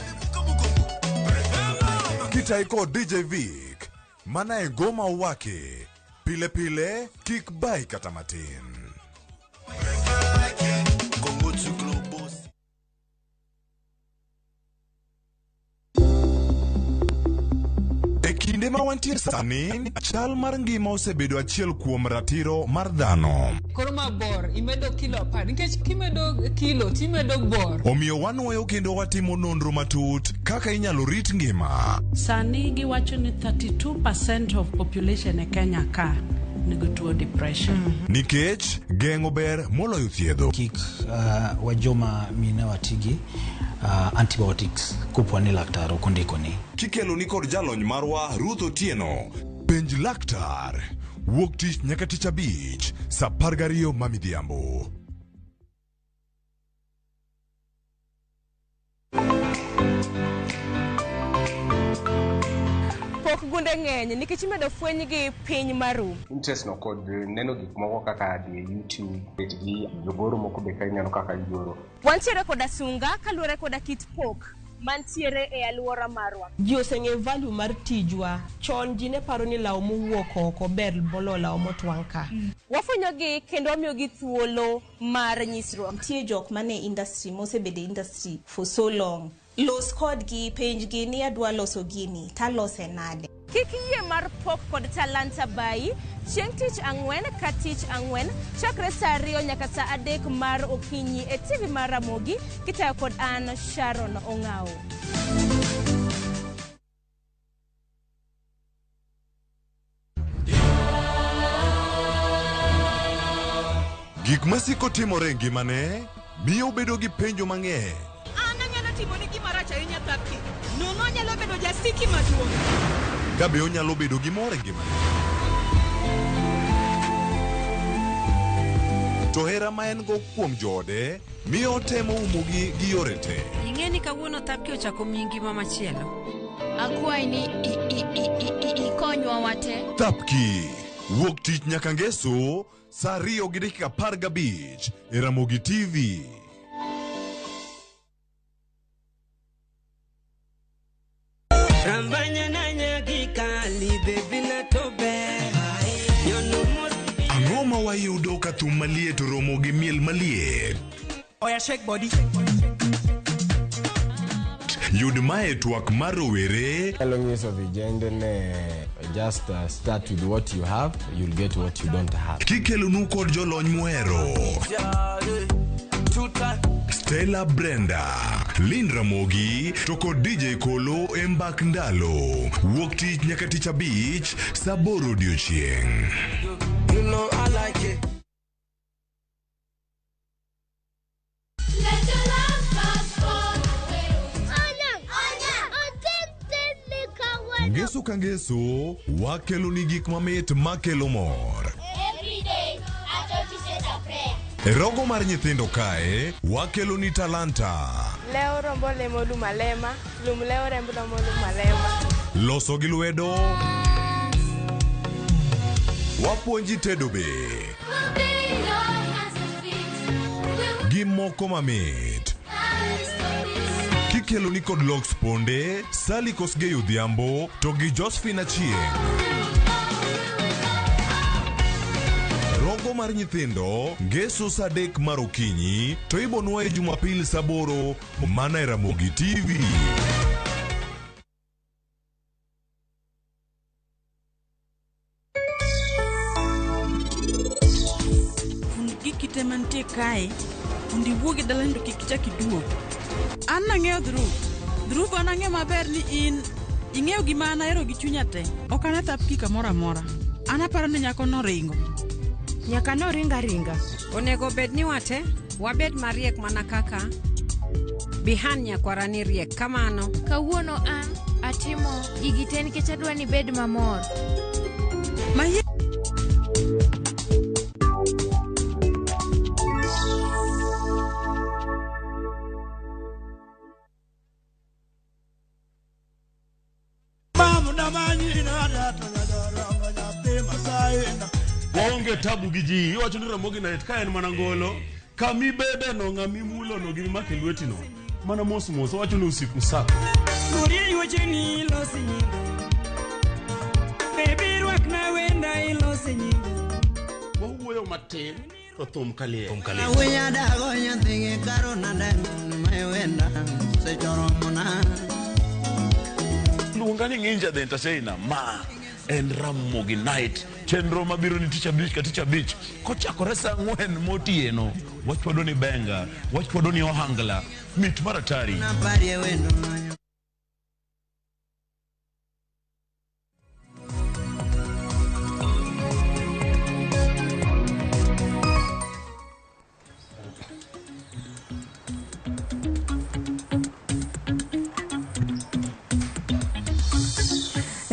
Kitai kod DJ Vic, mana e goma owake. Pile pile, kik bai kata matin. E kinde ma wantie sani, chal mar ngima osebedo achiel kuom ratiro mar dhano. Koro ma bor, imedo kilo 10, nikech kimedo kilo, timedo bor. Omiyo wanwoyo kendo watimo nonro matut kaka inyalo rit ngima. Sani giwacho ni 32% of population e Kenya ka nigi tuo depression. Nikech geng'o ber moloyo thiedho. Kik wajoma mine watigi antibiotics kopo ni laktar ok ondikoni. Kikelo ni kod jalony marwa Ruth Otieno. Penj laktar. Wuok tich nyaka tich abich, saa 12 ma midhiambo. Pok gunde ng'eny nikech imedo fwenygi piny maru. Interest no kod neno gik moko kaka dhi e YouTube, bet gi jogoro moko be ka ineno kaka gigoro. Wantiere koda sunga kaluwore koda kit pok mantiere e alwora marwa. Ji oseng'eyo value mar tijwa. Chon ji ne paro ni law mowuok oko ber moloyo law motwang' ka. Wafwenyogi kendo wamiyogi thuolo mar nyisruok. Nitie jok mane industry mosebedo e industry for so long. Los kodgi, penjgi ni adwa loso gini, talose nade? Kik yie mar pok kod talanta bayi chieng' tich ang'wen ka tich ang'wen chakre saa 2 nyaka saa 3 mar okinyi e TV mar Ramogi kitayo kod an Sharon Ong'awo. Gik masiko timore e ngimane miyo obedo gi penjo mang'eny. An anyalo timoni gima rach ahinya Thapki. Nono anyalo bedo jasiki maduong'. Ka be onyalo bedo gi mor e ngimane. To hera ma en go kuom joode miyo otemo umogi gi yore te. Ing'e ni kawuono Thapki ochako miyi ngima machielo. Akwayi ni ikonywa wate. Thapki wuok tich nyaka ngeso saa 2:15 e Ramogi TV. Ang'o ma wayudo ka thum maliet oromo gi miel maliet? Oya shake body. Yud mae twak mar rowere. Anyalo nyiso vijende ne just start with what you have, you'll get what you don't have. Kikelonu kod jolony muhero. Stella Brenda, Lynn Ramogi to kod DJ Kolo e mbak ndalo. Wuok tich nyaka tich abich saa 8 odiochieng'. You know I like it. Ngeso ka ngeso wakelo ni gik mamit makelo mor. E rogo mar nyithindo kae wakelo ni talanta. Leo rombo lemo lum alema, lum leo rembo rombo lum alema. Loso gi lwedo. Wapuonji tedo be. Gi moko mamit. Kikelo ni kod Lox Ponde, Sally Kosgei Odhiambo to gi Josephine Achieng'. Rogo mar nyithindo ngeso saa 3 mar okinyi to ibonwa e Jumapil saa 8 mana e Ramogi TV. Fund giki te mantie kae mondo iwuog e dalani to kik ichak iduog. An nang'eyo Dhruv. Dhruv an ang'eyo maber ni in ing'eyo gima an ahero gi chunya te. Ok ane Thapki kamoro amora. An aparo ni nyako noringo. Nyaka noring aringa. Onego bed ni wate wabed mariek mana kaka Bihan nyakwara ni riek kamano. Kawuono an atimo gigi te nikech adwa ni ibed mamor. Mayie Waonge tabu gi ji, iwacho ni Ramogi Night ka en mana ngolo, kamibede no ng'ami mulo no gi mimako e lweti no, mana mos mos, owacho ni usiku sako. Lurie wecheni ilosi nyinga. Baby rwakna wenda ilosi nyinga. Wawuoyo matin to thum kaliel. Thum kaliel. Awuoya dago nyathigi karo nade mewenda sechoromona. Luonga ni Nginja the Entertainer, ma en Ramogi Night, chenro mabiro ni tich abich ka tich abich kochakore saa 4 motieno. Wachwado ni benga, wachwado ni ohangla, mit mar atari. Naparie wendo manyo.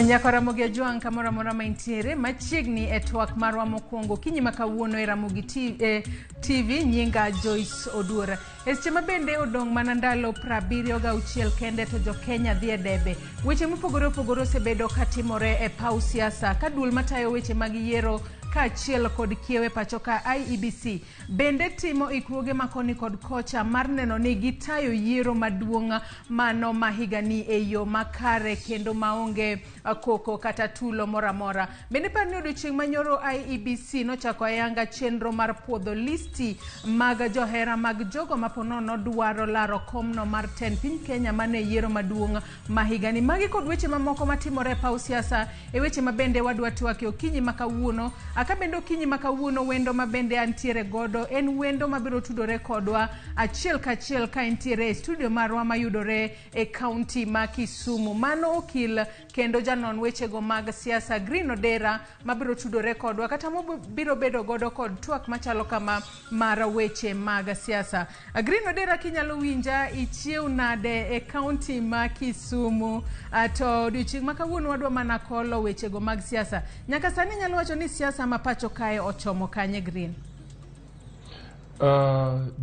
Nyako Ramogi Ojwang' kamoro amora ma intiere machiegni e twak marwa mokwongo okinyi ma kawuono e Ramogi TV. Nyinga Joyce Oduor. E seche ma bende odong' mana ndalo 76 kende to jo Kenya dhi e debe. Weche mopogore opogore osebedo katimore e paw siasa ka duol matayo weche mag yiero kaachiel kod kiewe pacho ka IEBC bende timo ikruoge makoni kod kocha mar neno ni gitayo yiero maduong' mano ma higani e yo makare kendo maonge koko kata tulo moro amora. Bende par ni odiochieng' manyoro IEBC nochako ayanga chenro mar puodho listi mag johera mag jogo ma ponono dwaro laro komno mar tend piny Kenya mane yiero maduong' ma higani. Magi kod weche mamoko matimore e paw siasa e weche ma bende wadwa twak e okinyi ma kawuono. Aka bende okinyi ma kawuono wendo ma bende antiere godo en wendo mabiro tudore kodwa achiel kachiel ka entiere e studio marwa mayudore e kaunti ma Kisumu. Mano okil kendo janon wechego mag siasa Green Odera mabiro tudore kodwa kata mabiro bedo godo kod twak machalo kama mar weche mag siasa. Green Odera, kinyalo winja, ichiew nade e kaunti ma Kisumu? To odiochieng' ma kawuono wadwa mana kolo wechego mag siasa. Nyaka sani nyalo wacho ni siasa ma pacho kae ochomo kanye, Green?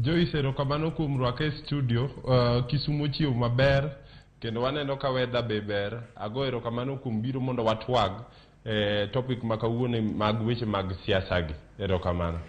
Joyce, erokamano kuom rwaka e studio. Kisumu ochiew maber kendo waneno ka weather be ber. Ago erokamano kuom biro mondo watwag topic ma kawuono mag weche mag siasa gi. Erokamano.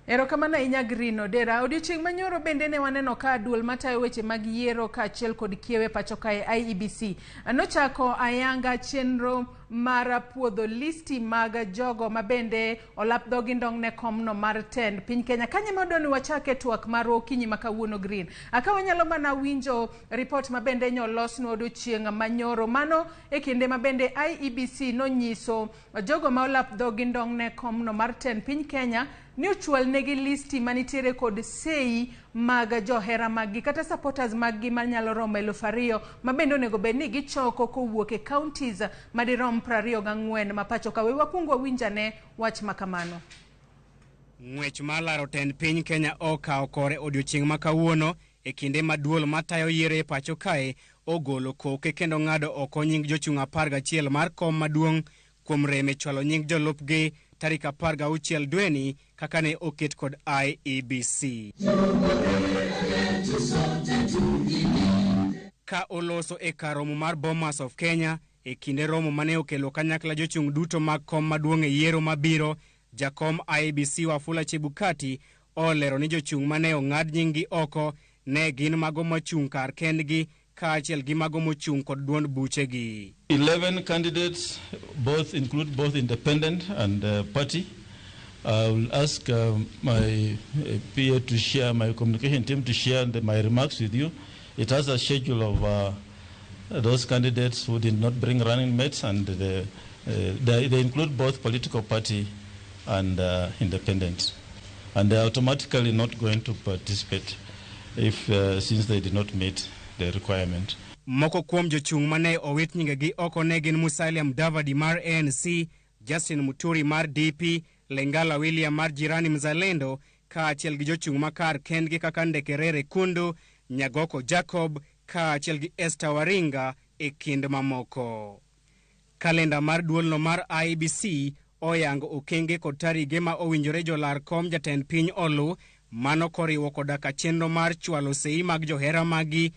Erokamano ahinya Green Odera. Odiochieng' manyoro bende ne waneno ka duol matayo weche mag yiero kaachiel kod kiewe pacho kae IEBC nochako ayanga chenro mar puodho listi mag jogo ma bende olap dhogi ndong' ne komno mar tend piny Kenya. Kanye ma ni wachake twak marwa okinyi ma kawuono Green. Aka wanyalo mana winjo ripot ma bende nyolosnwa odiochieng' manyoro. Mano e kinde ma bende IEBC nonyiso jogo ma olap dhogi ndong' ne komno mar tend piny Kenya ni ochwal negi listi manitiere kod sei mag johera maggi kata supporters maggi manyalo romo 2000 ma bende onego bed ni gichoko kowuok e counties madirom 24 ma pacho ka. We wakwong wawinj ane wach ma kamano. Ng'wech mar laro tend piny Kenya okawo kore odiochieng' ma kawuono e kinde ma duol matayo yiero e pacho kae ogolo koke kendo ng'ado oko nying jochung' 11 mar kom maduong' kuom rem e chwalo nying jolupgi tarik 16 dweni kaka ne oket kod IEBC. Ka oloso e kar romo mar Bomas of Kenya e kinde romo mane okelo kanyakla jochung' duto mag kom maduong' e yiero mabiro, jakom IEBC Wafula Chebukati olero ni jochung' mane ong'ad nyinggi oko ne gin mago mochung' kar kendgi kaachiel gi mago mochung' kod duond buchegi. 11 candidates, both include both independent and party. I will ask my PA to share, my communication team to share my remarks with you. It has a schedule of those candidates who did not bring running mates, and they include both political party and independent. And they are automatically not going to participate if since they did not meet the requirement. Moko kuom jochung' mane owit nyingegi oko ne gin Musalia Mudavadi mar ANC, Justin Muturi mar DP, Lengala William mar Jirani Mzalendo, kaachiel gi jochung' makar kendgi kaka Ndekerere Kundu, Nyagoko Jacob, kaachiel gi Esther Waringa e kind mamoko. Kalenda mar duolno mar IEBC oyango okenge kod tarige ma owinjore jolar kom jatend piny olu, mano koriwo koda ka chenro mar chwalo sei mag johera maggi.